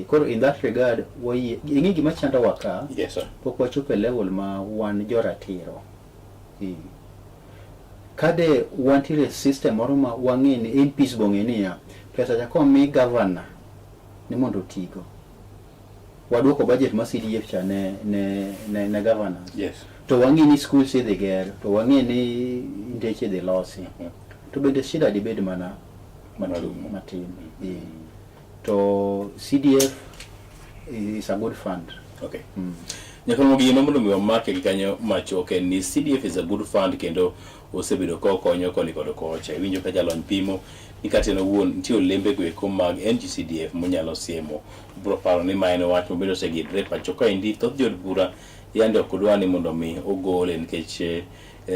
Koro in that regard, wayie, ing'e gima chandowa ka, pok wachopo e level ma wan joratiro. Kade wantiere system moro ma wang'e ni MPs bo ng'e niya, pesa cha komi governor ni mondo otigo. Waduoko budget ma CDF cha ne governors. To wang'e ni schools idhi ger, to wang'e ni ndeche idhi losi. To bende shida dibed mana matin, Marumo. matin. Eh. To CDF is a good fund. Okay. Nyakalomo gino mondo mi wamake gi kanyo machuok en ni CDF is a good fund kendo osebedo ka okonyo koni kod kocha. Iwinjo ka jalony pimo ni kata en owuon nitie olembe go eko mag NGCDF monyalo siemo. Bro paro ni ma en wach mabende osegidre pacho kaendi thoth jood bura yande ok dwa ni mondo mi ogole nikech eh,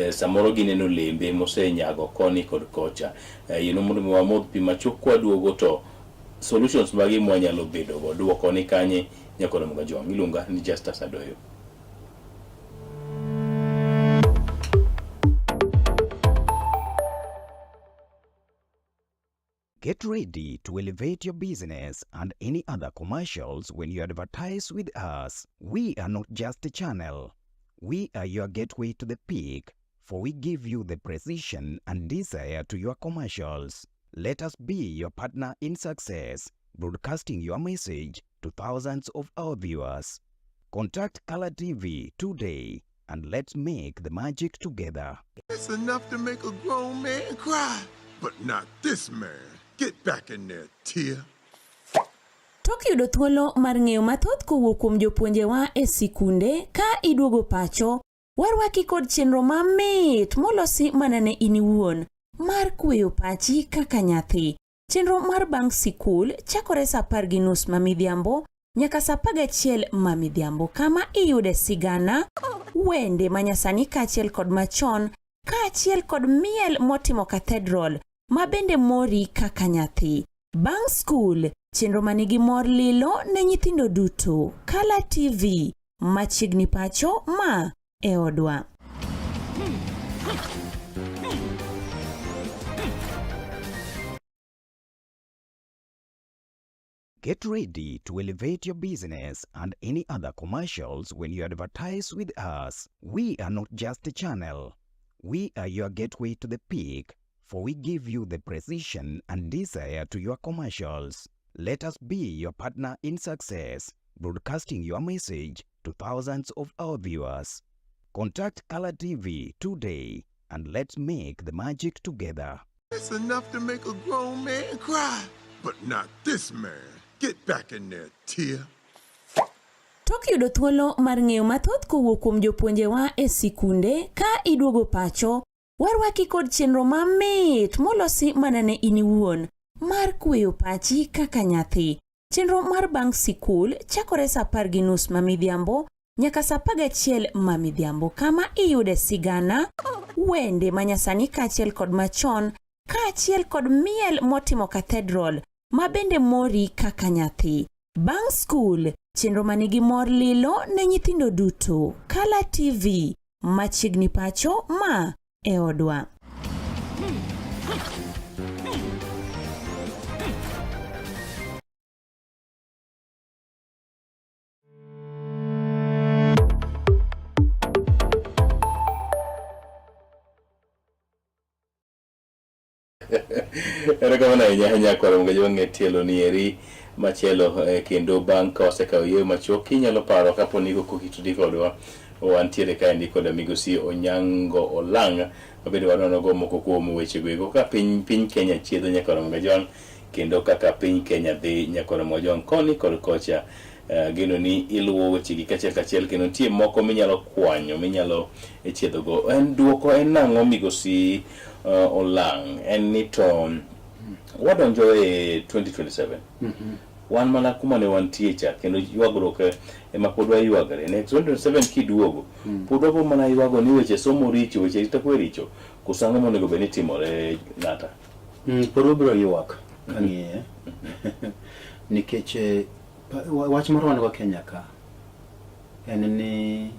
samoro gineno olembe mosenyago koni kod kocha. Eh, yienwa mondo mi wamodh pi machuok kwaduogo to solutions magi mwanyalo bedo go duoko ni kanye nyakoro Mugajwang' iluonga ni Justus Adoyo. Get ready to elevate your business and any other commercials when you advertise with us. We are not just a channel. We are your gateway to the peak, for we give you the precision and desire to your commercials. Let us be your partner in success, broadcasting your message to thousands of our viewers. Contact Color TV today and let's make the magic together. It's enough to make a grown man cry, but not this man. Get back in there, Tia. Tok yudo thuolo mar ng'eyo mathoth kowuok kuom jopuonjewa e sikunde ka iduogo pacho, warwaki kod chenro mamit molosi mana ne in iwuon mar kweyo pachi kaka nyathi. Chenro mar bang' sikul chakore sa 10:30 ma midhiambo nyaka sa 11 ma midhiambo kama iyude sigana, wende manyasani kaachiel kod machon, kaachiel kod miel motimo cathedral ma bende mori kaka nyathi. Bang' skul, chenro manigi mor lilo ne nyithindo duto. Kala TV, machiegni pacho ma e odwa. Get ready to elevate your business and any other commercials when you advertise with us. We are not just a channel. We are your gateway to the peak, for we give you the precision and desire to your commercials. Let us be your partner in success, broadcasting your message to thousands of our viewers. Contact Color TV today and let's make the magic together. It's enough to make a grown man cry, but not this man. Get back in there, Tia. Tok yudo thuolo mar ng'eyo mathoth kowuok kuom jopuonjewa e sikunde ka iduogo pacho, warwaki kod chenro mamit molosi mana ne in iwuon mar kweyo pachi kaka nyathi. Chenro mar bang' sikul chakore sa 10:30 ma midhiambo nyaka sa 11 ma midhiambo kama iyude sigana, wende manyasani kaachiel kod machon, kaachiel kod miel motimo cathedral ma bende mori kaka nyathi. Bang' skul, chenro manigi mor lilo ne nyithindo duto. Kala TV, machiegni pacho ma e odwa. Erokamano ahinya ahinya kwaro Mugajwang' e tielo ni eri machielo eh, kendo bang' ka wasekawo yweyo machuok inyalo paro kapo ni kokitudi kodwa wantiere kaendi koda migosi Onyango Olang' mabende wanonogo moko kuom weche go eko kaka piny piny Kenya chiedho nyakwaro Mugajwang' kendo kaka piny Kenya dhi nyakwaro Mugajwang' koni kod kocha. Eh, geno ni iluwo wechegi kachiel kachiel kendo nitie moko minyalo kwanyo minyalo chiedhogo. En duoko en nang'o migosi Olang' en ni to wadonjo e 2027 wan mana kuma ne wantie cha kendo ywagruok ema pod waywagre ne 2027 kiduogo pod wabo mana ywago ni weche somo richo weche arita kwe richo koso ang'o monego bed ni timore ng'ata Pod wabiro ywak kang'iye nikech wach moro wan go Kenya ka en ni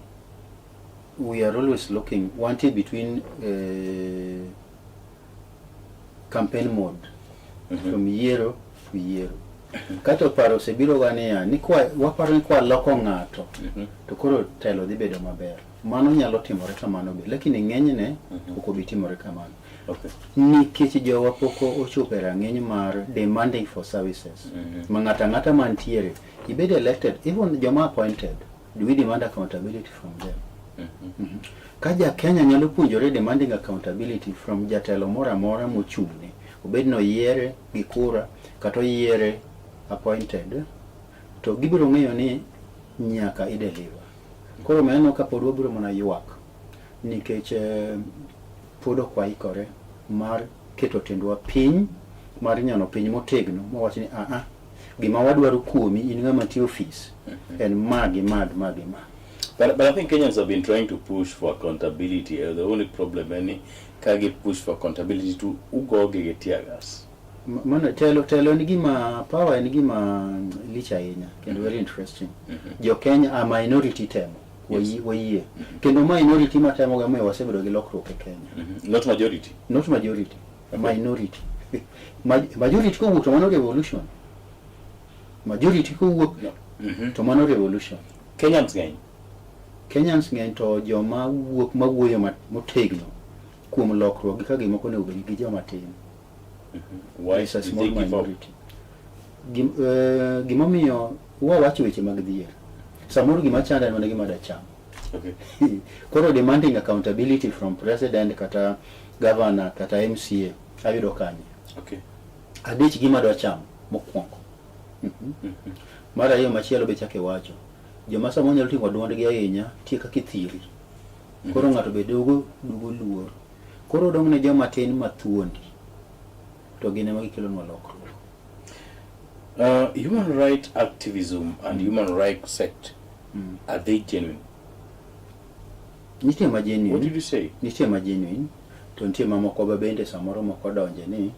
we are always looking wantie between campaign mode from yiero to yiero kato paro osebiro ga niya ni kwa waparo ni kwa loko ng'ato to koro telo dhi bedo maber mano nyalo timore kamano be lakini ng'enyne ok obi timore kamano nikech jowa pok ochopo e rang'iny mar demanding for services ma ng'ato ang'ata mantiere ibed elected even joma appointed do we demand accountability from them? Ka ja Kenya nyalo puonjore demanding accountability from jatelo moro amora mochung'ne, obed ni oyiere gi kura kata oyiere appointed, to gibiro ng'eyo ni nyaka i deliver. Koro maneno ka pod wabiro mana ywak nikech pod ok waikore mar keto tiendwa piny mar nyono piny motegno mawach ni aa gima wadwaro kuomi in ng'ama nitie ofis en ma gi ma gi ma gi ma. But I think Kenyans have been trying to push for accountability. The only problem en ka gi push for accountability to ugogi gi tear gas. Mano telo telo en gima power en gima lich ahinya kendo very interesting. Jo Kenya a minority temo wayie kendo minority matemo ga momiyo wasebedo gi lokruok e Kenya. Not majority. Not majority. Minority. Majority kowuok to mano revolution. Majority kowuok No. to mano revolution. Kenyans ng'eny. Kenyans ng'eny to joma wuok mawuoyo motegno kuom lokruok gi ka gimoko onego bed gi joma tin. Why It's a did small they give up? minority. Gimomiyo wawacho weche mag dhier. Samoro gima chanda en mana gima dacham. Koro demanding accountability from president kata governor kata MCA ayudo kanye. Adich gima dwa chamo mokwongo. Mar ariyo machielo be chake wacho. Joma samoro nyalo ting'o duondgi ahinya tie kaka ithiri. Koro ng'ato be duogo luor. Koro odong' ne joma tin mathuondi to gin ema gikelonwa lokruok. Human right activism and human rights sect, are they genuine? Nitie ma genuine. What did you say? Nitie ma genuine to nitie mamoko ba bende samoro moko donje ni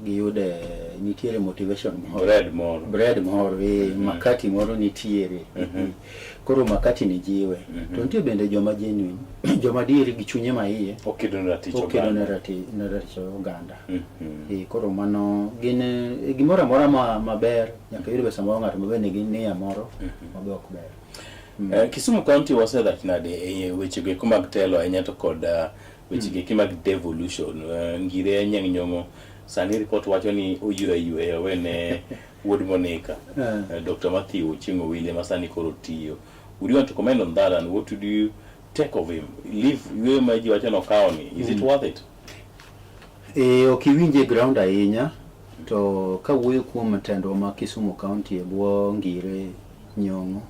giyude nitiere motivation moro. Bread moro. Bread moro, makati moro nitiere. Koro makati ni jiwe. To nitie bende joma genuine, joma diere gi chunye ma iye. Okedo ne ratich Okedo ne oganda. ratich oganda. Koro mano gin gimoro amora maber nyaka yud be samoro ng'ato maber nigi nia moro mabe ok ber. Kisumu County wasedhach nade e weche go eko mag telo ahinya to kod weche go eki mag devolution. Ngire Anyang' Nyong'o sani report wacho ni oywe yweyo owene wuod Monica. Dr. Matthew Ochieng' Owili ema sani koro tiyo. Would you want to comment on that and what would you take of him? Leave yweyo ma ji wacho ni okawo ni. Is it worth it? Ok iwinje ground ahinya to kawuoyo kuom tendwa ma Kisumu County e bwo Ngire Nyong'o.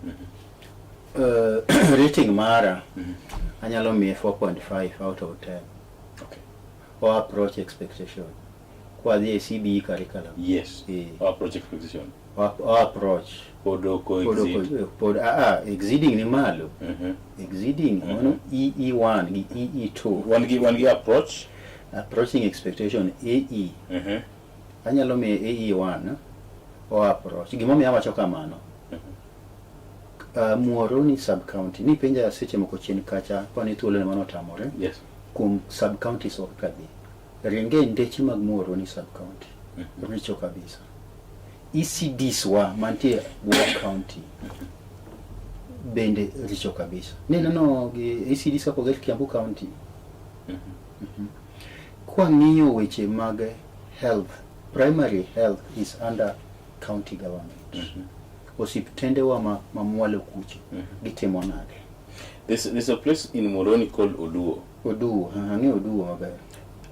Rating mara anyalo miye 4.5 out of 10. Or approach expectation. Kwa dhi e CBE curriculum. Yes. Or approach expectation. Or approach. Pod ok Pod ok exceed. pod, exceeding ni malo. Exceeding, mano EE1 gi EE2. Wan gi approach. Approaching expectation AE. Anyalo miye AE1 or approach. Gimomiyo awacho kamano. Muhoroni sub county ni penja seche moko chien kacha kwani thuolo ne mano otamore. Kuom sub counties ok kadhi. Ringe ndeche mag Muhoroni sub county. Richo kabisa. ECDs wa mantie Bua County bende richo kabisa. Ni neno gi ECDs kaka oger Kiambu County. Kwa ng'iyo weche mag health, primary health is under county government. Osiptende wa ma mwalo kucho gitimo nade? There's a place in Muhoroni called Oduo. Oduo, ang'eyo Oduo maber.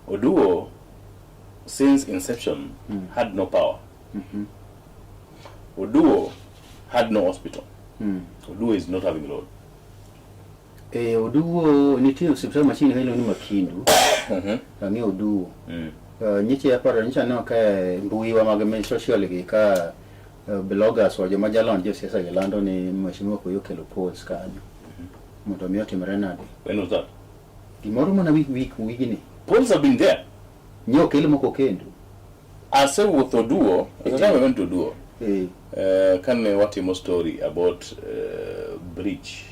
Oduo, since inception, had no power. Oduo had no hospital. Oduo is not having road. Oduo nitie osiptal machiegni ka iluongo ni Makindu. Ang'eyo Oduo. Nyiche aparo nyicha aneno ka e mbui wa mag social gi ka bloggers wa joma jalony josiasa gi lando ni Mheshimiwa Koyo okelo polls kanyo. Mondo mi otimre nade? When was that? Gimoro mana week wigni. Polls have been there. Nyo okel moko kendo. Asewuotho Oduo, the time I went to Oduo. Kane watimo story about bridge.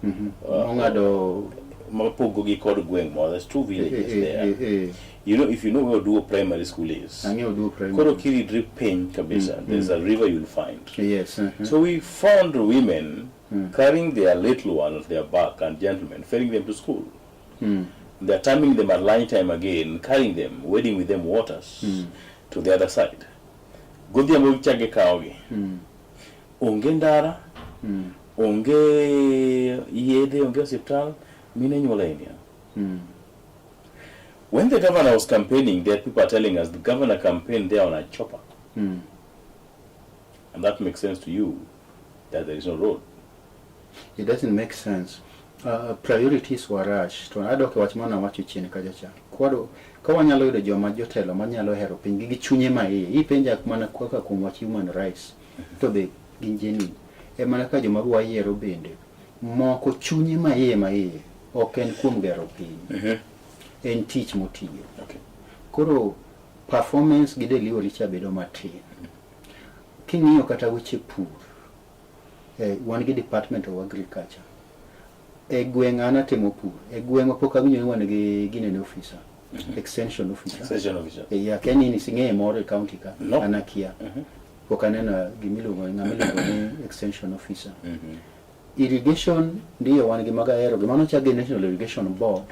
Mong'ado mapogo gi kod gweng' moro. There's two villages there. You know, if you know where Oduo Primary School is. Ang'eyo Oduo Primary. Koro kiridri piny kabisa, there's a river you'll find. Yes. So we found women carrying their little one at their back and gentlemen ferrying them to school. They're timing them at lunchtime again, carrying them, wading with them waters to the other side. Godhiambo gichako gikawogi. Onge ndara, Onge yedhe, onge osiptal, mine nyuol e India. When the governor was campaigning there, people are telling us the governor campaigned there on a chopper. And that makes sense to you that there is no road. It doesn't make sense. Priorities were rush. To adok e wach mane awacho chien kacha cha. Kwado, ka wanyalo yudo joma jotelo manyalo hero pinygi gi chunye ma iye. Ipenja mana kaka kuom wach human rights. To be gin genuine. E mana ka joma wayiero bende moko chunye ma iye ma iye ok en kuom gero piny. En tich motiyo. Koro performance gi delivery cha bedo matin. King'iyo kata weche pur, wan gi Department of Agriculture. E gweng' an atimo pur. E gweng'wa pok awinjo ni wan gi ginene officer. Extension officer. Extension officer. E, akia ni nising'eye moro e county ka. No. An akia. Pok aneno gimiluongo ng'ama iluongo ni extension officer. Irrigation ndiyo wan gi magahero gi mano chak gi National Irrigation Board.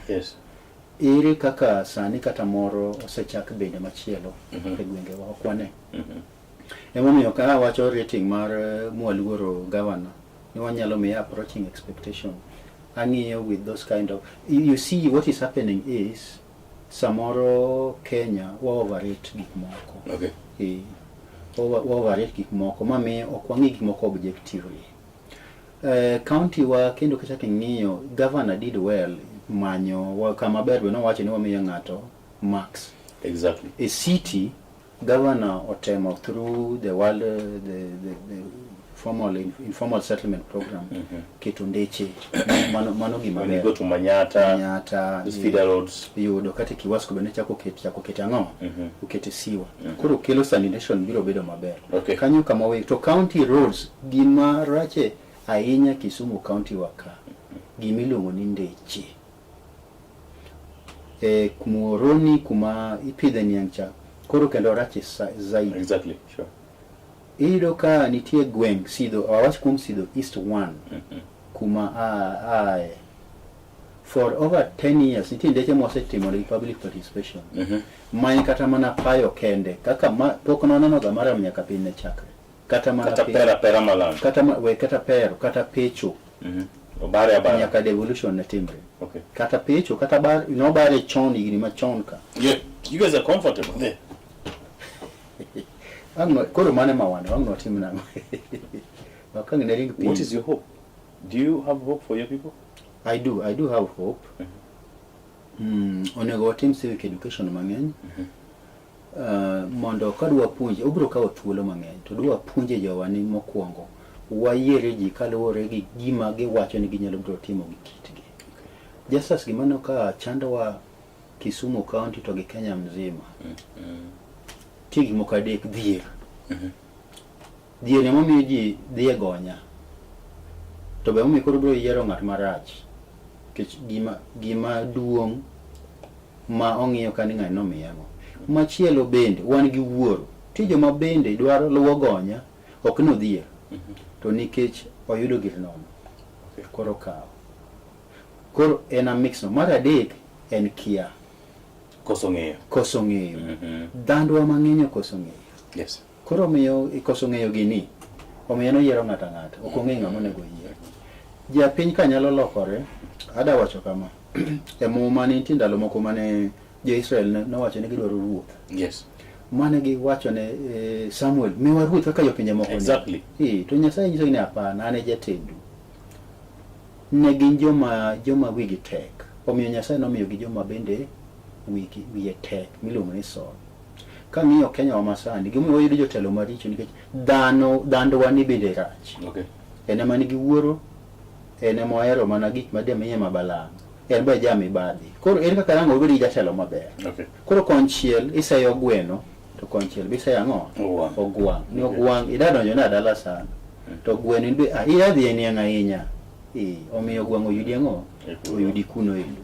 Ere kaka sani kata moro osechak bende machielo e gwengewa ok wane. Emomiyo ka awacho rating mar mwaluoro governor ni wanyalo miye approaching expectation. Ang'iyo with those kind of you see what is happening is samoro Kenya wa overrate gik moko. Wa overrate gik moko mamiyo ok wang'i gik moko objectively. County wa kendo kichak ing'iyo governor did well manyo wa kama ber be nowacho ni wamiyo ng'ato marks. E city governor otemo through the world the formal informal settlement program keto ndeche mano gima When you ber. go to Manyata, Manyata, those feeder roads. Yudo kata Kiwasco bende chako ket chako ket ang'o? Okete siwa. Koro kelo sanitation biro bedo maber. Kanyo kama we to county roads gima rache ahinya Kisumu county wa ka. Gima iluongo ni ndeche. Muhoroni kuma ipidhe niang' cha koro kendo rache zaidi. Iyudo ka nitie gweng' Sidho, awach kuom Sidho East 1 kuma ae. For over 10 years nitie ndeche mwasetimo gi public participation. Ma en kata mana payo kende kaka ma, pok nwaneno ga maram nyaka piny ne chakre. Kata mana Kata pera pera malang. Kata ma, we kata pero, kata pecho. Obare abara. Nyaka devolution ne timre. Kata pecho, kata bar, nobare chon higni machon ka. Yeah, you guys are comfortable there. Ang' koro mane ma wan, wang' notim nang'o? Wakang' ne ring piny. What is your hope? Do you have hope for your people? I do have hope. Onego watim civic education mang'eny. Mondo kadwa puonje, obiro kawo thuolo mang'eny, to dwa puonje jowa ni mokwongo wayiere ji kaluwore gi gima giwacho ni ginyalo biro timo gi kitgi. Just as gima aneno ka chandowa Kisumu County to gi Kenya mzima. Nitie gik moko adek, dhier. Dhier ema miyo ji dhi e gonya. To be emomiyo koro biro yiero ng'at marach. Nikech gima duong' ma ong'iyo ka ni ng'ani nomiye ang'o. Machielo bende wan gi wuoro. Nitie joma bende dwaro luwo gonya, ok ni odhier. To nikech oyudo gir nono. Koro okawo. Koro en a mix no. Mar adek en kia. Koso ng'eyo. Koso ng'eyo. Dhandwa mang'eny okoso ng'eyo. Koro omiyo ikoso ng'eyo gini, omiyo en oyiero ng'ato ang'ata, ok ong'eyo ng'ama onego oyier. Japiny ka nyalo lokore, ada wacho kama, e Muma ne nitie ndalo moko mane jo-Israel nowacho ni gidwaro ruoth. Mane giwacho ne Samuel, miwa ruoth kaka jopinje moko ni. To Nyasaye nyisogi ni hapana, an e jatendu. Ne gin joma wigi tek. Omiyo Nyasaye nomiyogi joma bende wiye tek miluongo ni Saul. Kang'iyo Kenya wa masani, gimomiyo wayudo jotelo maricho nikech dhandwa ni bende rach. En ema nigi wuoro, en ema ohero mana gik ma demiye mabalang'. En be ja mibadhi. Koro ere kaka dang' obed gi jatelo maber? Koro konchiel iseyo gweno, to konchiel be iseyo ang'o? Ogwang'. Ogwang'. Ni ogwang' ida donjo na dala sana. To gweno in be, ida dhi e niang' ahinya. Omiyo ogwang' oyudi ang'o? E kuno. Oyudi kuno endo.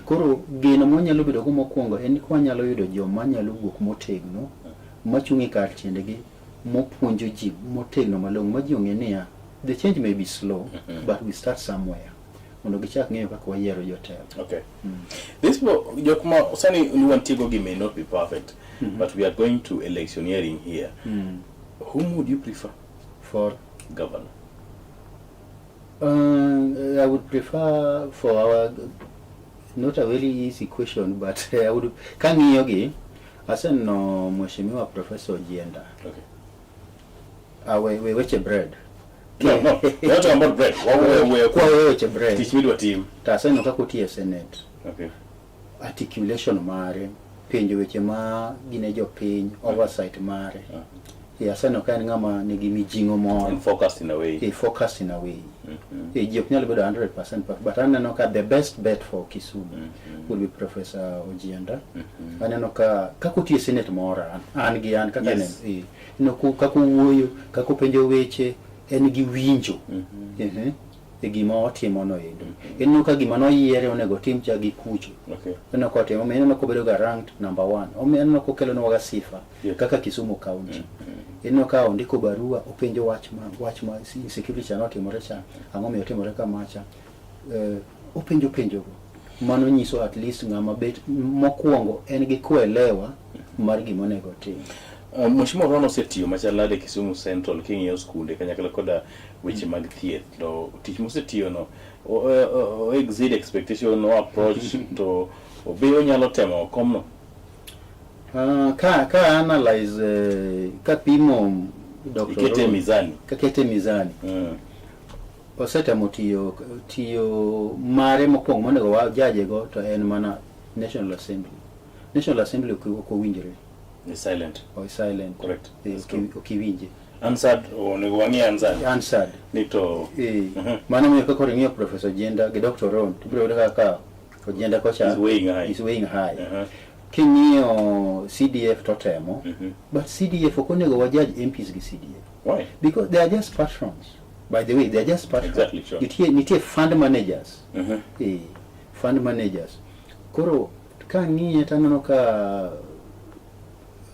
Koro geno mwanyalo bedo go mokwongo en ni kwanyalo yudo joma nyalo wuok motegno, machung' e kar tiendegi, mopuonjo ji motegno malong'o, ma ji ong'e niya, the change may be slow, but we start somewhere. Mondo gichak ng'eyo kaka wayiero jotelo. This jok ma sani ni wantiego gi may not be perfect, but we are going to electioneering here. Whom would you prefer? For governor. I would prefer for our not a very easy question but I would kang'iyo gi aseneno Mheshimiwa Professor Ojienda. Okay. We weche bread. No, we're not talking about bread. Wawuoyo Kwa weche bread. Tich midwa tim. To aseneno kaka otiyo e Senate. Okay. Articulation mare, penjo weche ma gine jopiny, oversight mare. E aseneno ka en ng'ama nigi mijing'o moro. And focused in a way. E focused in a way. E ji ok nyal bedo 100% perfect, but aneno ka the best bet for Kisumu would be Professor Ojienda. Aneno ka kaka otiyo e Senate mora an gi an kaka Yes. aneno eh, ineno kaka owuoyo, kaka openjo weche, en gi winjo e gima otimo no endo. Ineno ka gima noyiere onego otim cha gi kucho. Okay. Ineno ka otimo, omiyo ineno kobedo ga ranked number one. Omiyo ineno kokelonwa ga sifa Yes. kaka Kisumu County. Ineno ka ondiko barua openjo wach ma insecurity cha notimore cha, ang'o miyo otimore kamacha. Openjo penjogo. Mano nyiso at least ng'ama bet mokwongo en gi kuelewa mar gima onego otim. Mheshimiwa Rono osetiyo machal nade Kisumu Central king'iyo skunde kanyakla koda weche mag thieth to tich mosetiyo no o exceed expectation o approach to obe onyalo temo komno. Ka analyze kapimo Dr. Ikete Rono, mizani. Kakete mizani. Osetemo tiyo mare mokwongo monego wajaje go to en mana National Assembly. National Assembly ok owinjre. Is silent. O is silent. Correct. That's true. Ok iwinje. Answered onego wang'i answered. Answered. Ni to Mano miyo kaka ing'iyo Professor Ojienda gi Dr. Ron, to ibiro yudo kaka Ojienda kocha Is weighing high. Is weighing high. King'iyo CDF to temo, but CDF ok onego wajudge MPs gi CDF. Why? Because they are just patrons. By the way, they are just patrons. Exactly, sure. Nitie fund managers. Fund managers. Koro ka ng'iye to aneno ka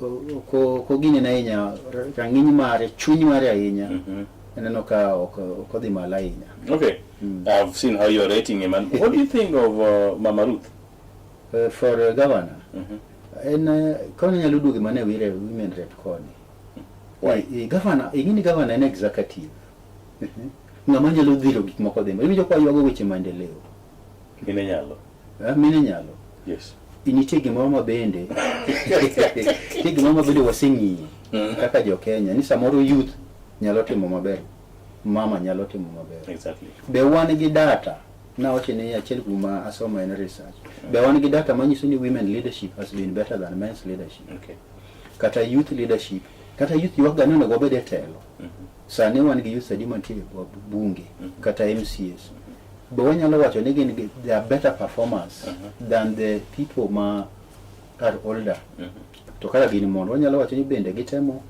ok oginene ahinya, rang'iny mare, chuny mare ahinya. Aneno ka ok odhi malo ahinya. Okay. I've seen how you're rating him. And what do you think of Mama Ruth? For governor? En koni nyalo duogo mana e wire women rep koni. Why? Governor, ing'e ni governor en executive. Ng'ama nyalo dhiro gik moko dhi. Iwinjo ka waywago weche maendeleo. Mine nyalo. Mine nyalo. Yes. Nitie gimoro ma bende nitie gimoro ma bende waseng'iyo kaka jo Kenya ni samoro youth nyalo timo maber, mama nyalo timo maber. Exactly. Be wan gi data nawacho ni achiel kuom ma asomo en research. Be wan gi data manyiso ni women leadership has been better than men's leadership. Okay. Kata youth leadership, kata youth ywak ga ni onego wabed e telo. Sani wan gi youth adi mantie e bunge kata MCAs. Be wanyalo wacho ni gin they are better performers than the people ma are older. To kaka gin mon, wanyalo wacho ni bende gitemo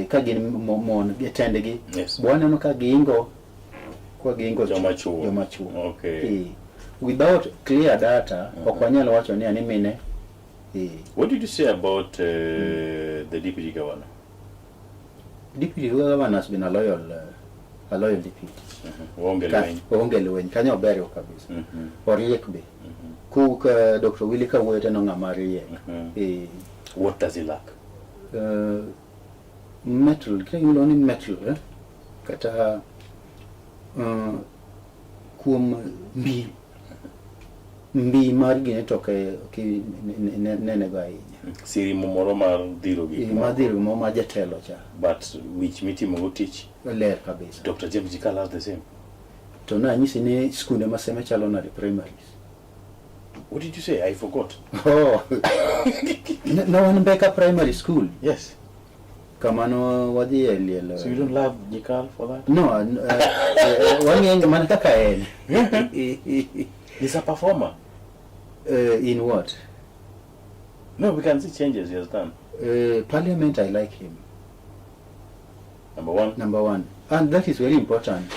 ka gin mon e tendgi. Yes. Be waneno ka giingo kwa giingo Joma chuo. Joma chuo. Okay. Without clear data, ok wanyal wacho ni ani mine. What did you say about the deputy governor? Deputy governor has been a loyal deputy. Oonge lweny. Oonge lweny. Kanyo oberio kabisa. Oriek be. Ku ka Dr. Willy kawuoyo to en ng'ama riek. What does he lack? Metal, kile gimiluongo ni metal, eh? Kata kuom mbi mar gine to ok nenego ahinya. Siri moro mar dhiro gik moko. Mar dhiro gimoro mar jatelo cha. But wich mitimo go tich ler kabisa. Dr. James Nyikal has the same. To nanyisi ni skunde ma Seme chalo nade primaries. What did you say? I forgot. Oh. Ne wan Mbeka Primary School. Yes. Kamano wadhi e liel. So you don't love Nyikal for that? No, wang'e mana kaka en. He's a performer. In what? No, we can see changes he has done. Parliament, I like him. Number one. Number one. And that is very important.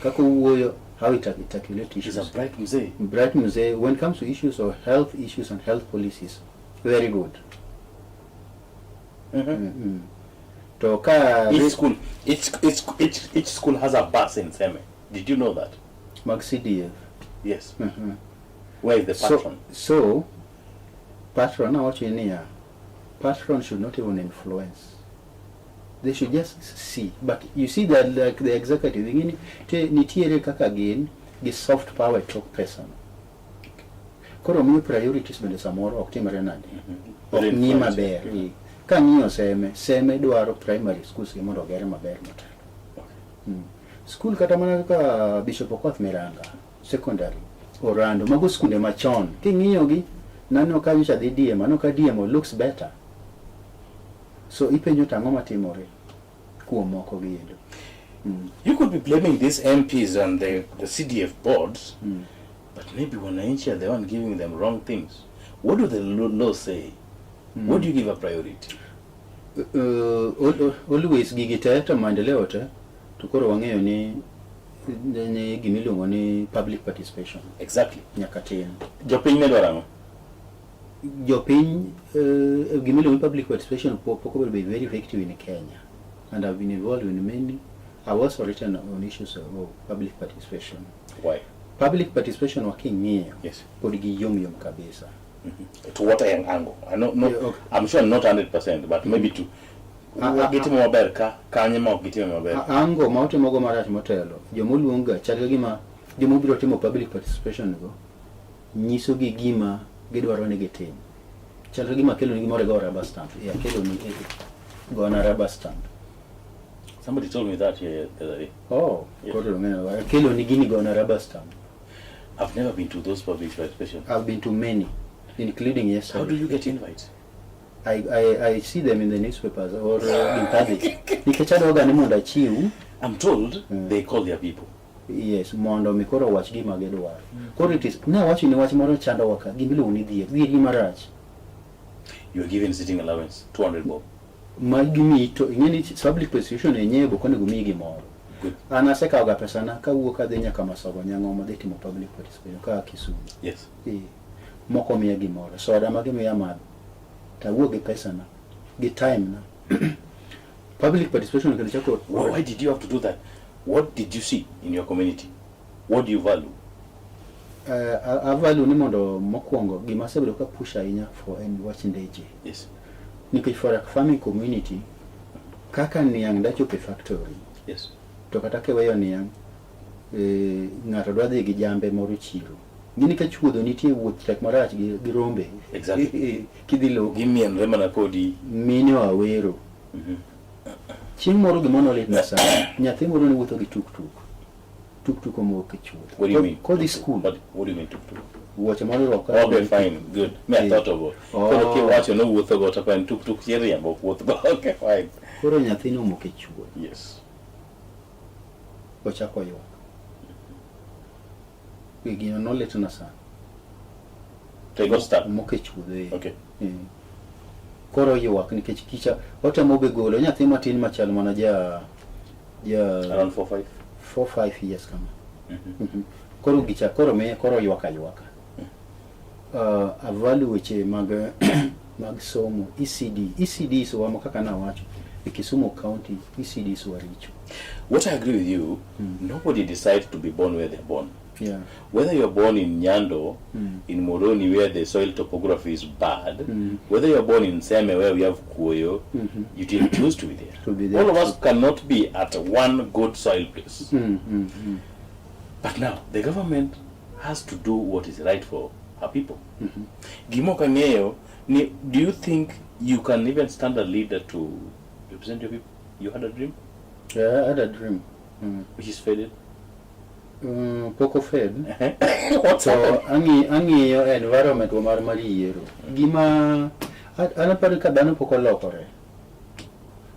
Kaka owuoyo, how it articulate He's a issues. bright mzee. Bright mzee. When it comes to issues of health issues and health policies, very good. To ka Each school has a bus in Seme. Did you know that? Mag CDF. Yes. Where is the patron? So, patron, now watch in here. Patron should not even influence They should just see. But you see that like the executive, ing'eni te nitiere kaka gin gi soft power e tok pesa no. Koro miyo priorities bende samoro ok timre nade. Ok Very ng'i important. maber. Eh. Ka ng'iyo Seme, Seme dwaro primary schools gi mondo oger maber motelo. Skul kata mana kaka Bishop Okoth Miranga Secondary, Orando, mago skunde machon. King'iyo gi, naneno ka nyocha dhi DM, aneno ka DM looks better. So ipenjo to ang'o matimore kuom moko gi endo. You could be blaming these MPs and the CDF boards, but maybe wananchi are the one giving them wrong things. What do the law say? What do you give a priority? Always gigi te to maendeleo te to koro wang'eyo ni gimiluongo ni public participation nyaka tim. Jopiny ne dwaro ang'o? Jopiny, gimiluongo ni public participation pok obedo very effective in Kenya, and I've been involved in many. I've also written on issues of public participation. Why? Public participation waking'iyo pod gi yom yom kabisa. To what angle? I know, no, Yeah, okay. I'm sure not 100%, but maybe to gitimo maber ka kanye ma ok gitimo maber. Ango ma otimogo marach motelo, jomoluong ga chal ka gima jomobiro timo public participation go nyiso gi gima gidwaro ni gitim. Chal ka gima akelo ni gimoro igo rubber stamp. E akelo ni e, gona rubber stamp. Somebody told me that here the other day. Oh, koro ng'eyo, akelo ni gini, gona rubber stamp. I've never been to those public participation. I've been to many, including yesterday. How do you get invites? I see them in the newspapers or in public. Nikech adwaga ni mondo achiw. I'm told they call their people. Yes, mondo mi koro wach gima gidwaro. Koro it is, ne awacho ni wach moro chandowa ka, gimiluongo ni dhier. Dhier gima rach. You are given sitting allowance, 200 bob. Ma gimiyi to ing'e ni public participation yenyewe be ok onego miyi gimoro. Good. An asekawo ga pesana kawuok adhi nyaka Masogo Nyang'oma dhi timo public participation ka Kisumu. Eh, moko miya gimoro. Soda ma gimiya madho. To awuok gi pesana, gi time na. Public participation kendo chako. Why did you have to do that? What did you see in your community? What do you value? Avalue ni mondo mokwongo gima asebedo ka push ahinya for en wach ndeche. Nikech for a farming community, kaka niang' dachopo e factory, to kata kiweyo niang', ng'ato dwa dhi gi jambe moro chiro. Gini ka chuodho nitie, wuoth tek marach gi rombe. Kidhi loko. Gimienre mana kodi. Mine wawero. Chieng' moro gima nolitna sana, nyathi moro ne wuotho gi tuk-tuk. Tuk-tuk omoko e chuodho. What do you mean? Kodhi school. What do you mean tuk-tuk? Wuoche moro irwako. Okay, fine, good. Me, I thought of it. Oh. Koro kiwacho no wuotho go to en tuk-tuk iriembo ok wuoth go. Okay, fine. Koro nyathino omoko e chuodho. Ochako ywak. Gino nolitna sana. They got stuck. Omoko e chuodho. Eh. Okay. Eh. Koro ywak nikech kicha otemo be golo nyathi matin machal mana ja Around 4 5. 4 5 years kama. Koro gicha koro me koro ywak aywaka. Avalue weche mag somo ECD. ECD somo kaka nawacho e Kisumu County ECD richo. What I agree with you, nobody decides to be born where they're born. Whether you're born in Nyando, in Moroni where the soil topography is bad, whether you're born in Seme where we have Kuoyo, you didn't choose to be there. To be there. All of us cannot be at one good soil place. But now, the government has to do what is right for her people. Gima ok ang'eyo ni, do you think you can even stand a leader to represent your people? You had a dream? Yeah, I had a dream. Which is faded? Pok ofed. What's To happened? ang'iyo environment wa mar yiero. Gima an aparo ka dhano pok olokore.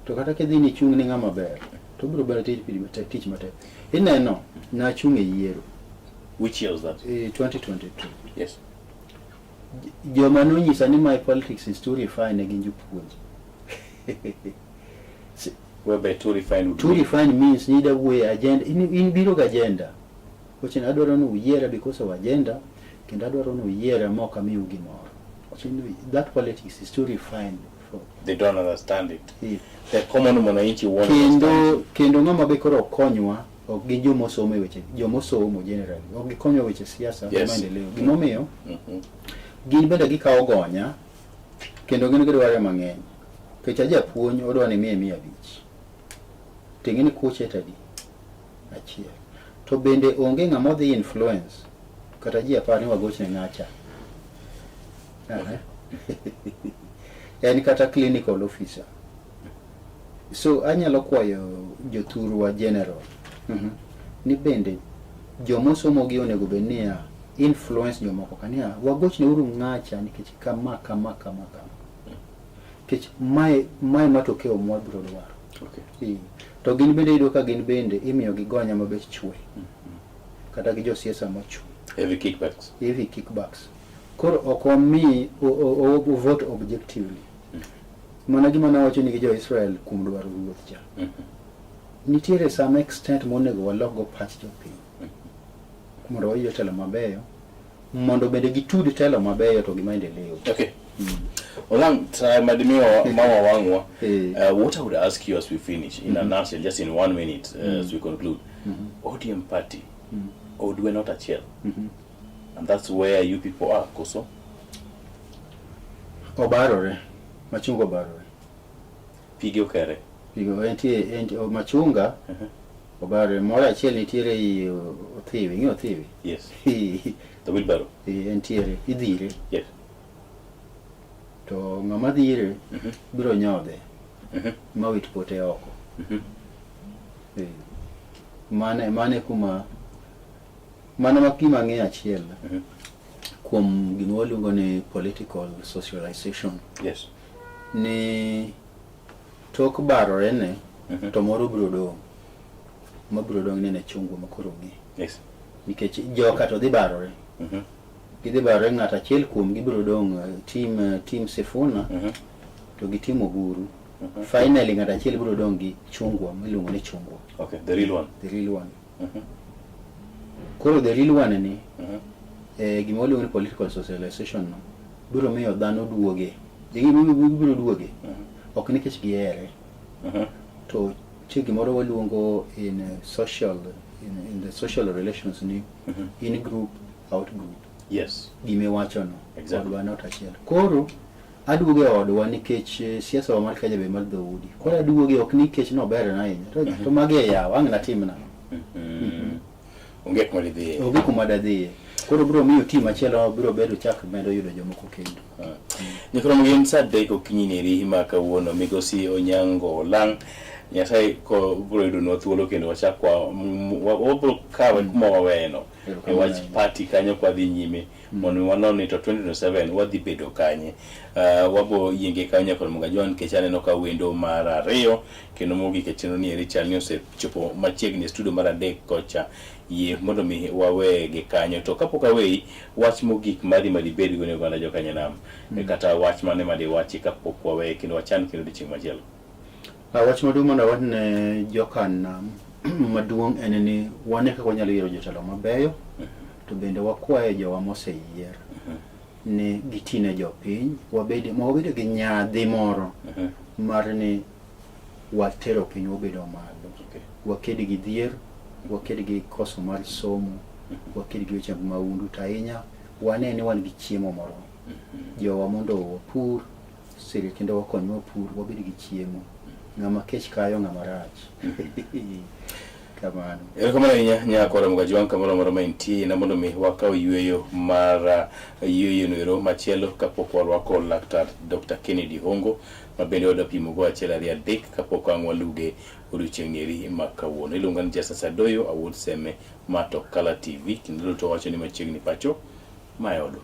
To kata kidhi ni chung' ni ng'ama ber, to obiro bedo tich matek. Ineno, nachung' e yiero. Which year was that? 2022. Yes. Joma nonyisa ni my politics is too refined ne gin jopuonj. Whereby too refined would Too mean- refined means ni ida wuoyo e agenda, in biro gi agenda. Wacho ni adwaro ni uyiera because of agenda, kendo adwaro ni uyiera ma ok amiu gimoro. Wacho ni that politics is too refined for They don't understand it. Yeah. The common mwananchi won't understand. Kendo ng'ama be koro konywa ok gin jomosomo e weche, jomosomo generally ok gikonywa weche siasa maendeleo. Gimomiyo gin bende gikawo gonya kendo gin gidware mang'eny. Nikech a japuonj odwa ni imiye 500. To ing'e ni kuche to adi? Achiel. To bende onge ng'ama odhi influence kata ji apar ni wagochne ng'acha. Aha. En kata clinical officer. So anyalo kwayo jothurwa general ni bende jomosomo gi onego bed niya influence jomoko ka niya wagochne uru ng'acha nikech kama kama kama kama. Nikech mae mae matokeo mwabiro dwaro. Okay. Eh, To gin bende iyudo ka gin bende imiyo gi gonya mabech chwe. Kata gi josiasa mochwe. Heavy kickbacks. Heavy kickbacks. Koro ok wami o vote objectively. Mana gima nawacho ni gi jo-Israel kuom dwaro ruoth cha. Nitiere some extent monego walok go pach jopiny. Mondo wayud jotelo mabeyo, mondo bende gitud telo mabeyo to gi maendeleo. Okay. Olang, try madimiwa mawa wangwa. Eh. What I would ask you as we finish, in a nutshell, just in 1 minute, as we conclude, ODM party, Odwe not achiel. And that's where you people are, Koso. Obarore. Machunga obarore. Pige okere. Pigo entie entie machunga obarore. Moro achiel nitiere ei Othiwi, ing'eyo Othiwi? Yes. The wheelbarrow. Eh, entiere, idhire. Yes. To ng'ama dhire biro nyodhe ma wit pote oko. Eh, mane mane kuma mano ma gima ang'eyo achiel kuom gima waluongo ni political socialization. Yes. Ni tok barore ne to moro biro dong', ma biro dong' ni ne chungwa ma koro ong'e. Yes. Nikech joka to dhi barore. Gidhi barore ng'at achiel kuom gi biro dong' team team Sifuna to gi team Oburu. Finally ng'at achiel biro dong' gi chungwa miluongo ni chungwa. Okay, the real one. The real one. Koro the real one ni gima waluongo ni political socialization no biro miyo dhano duoge. Gibiro duoge. Ok nikech gihere. To nitie gimoro waluongo in social in the social relations ni in group out group. Yes. Gimiwacho no. Exactly. Odwa not achiel. Koro aduoge e odwa nikech siasa wa mar Kenya be mar dhoudi. Koro aduoge ok nikech noberna ahinya. To magi e yawa, ang' natimna. Onge kuma didhiye. Onge kuma dadhiye. Koro biro miyo team machielo biro bedo chak medo yudo jomoko kendo. Nyikoro gin saa 3 okinyi neri ma kawuono migosi Onyango Olang' Nyasaye ko biro yudonwa thuolo kendo wachak wabiro kawe kuma waweyeno e wach party kanyo kwa dhi nyime mondo wanon ni to 2027 wadhi bedo kanye. Wabo yienge kanyo nyaka Muga John nikech aneno ka wendo mar 2 kendo mogik e chenro ni eri chal ni osechopo machiegni e studio mar 3 kocha. Yie mondo mi wawegi kanyo. To kapok aweyi, wach mogik mari madibed go ne oganda jokanyanam kata wach mane madiwachi kapok waweye kendo wachan kendo odiochieng' machielo? Wach maduong' mondo awach ne jokanam maduong' en ni wane kaka wanyalo yiero jotelo mabeyo, to bende wakwaye jowa moseyier ni giti ne jopiny, wabed ma wabedo gi nyadhi moro mar ni watero piny wabedo malo. Okay. Waked gi dhier, waked gi koso mar somo, waked gi weche mag mahundu, to ahinya wane ni wan gi chiemo moromo. Jowa mondo wapur, sirikende wakonywa pur, wabed gi chiemo. Ng'ama kech kayo ng'ama rach. Kamano. Erokamano ahinya nyakora Muga John kamoro amora ma intie na mondo mi wakaw yueyo mar yueyo noero machielo kapok warwako laktar Dr. Kennedy Hongo ma bende wadwa pimo go 1 2 3 kapok ang' waluge odiochieng' nieri ma kawuono. Iluonga ni Jasa Sadoyo awuod Seme ma to Kala TV kendo duto wacho ni machiegni pacho ma e odwa.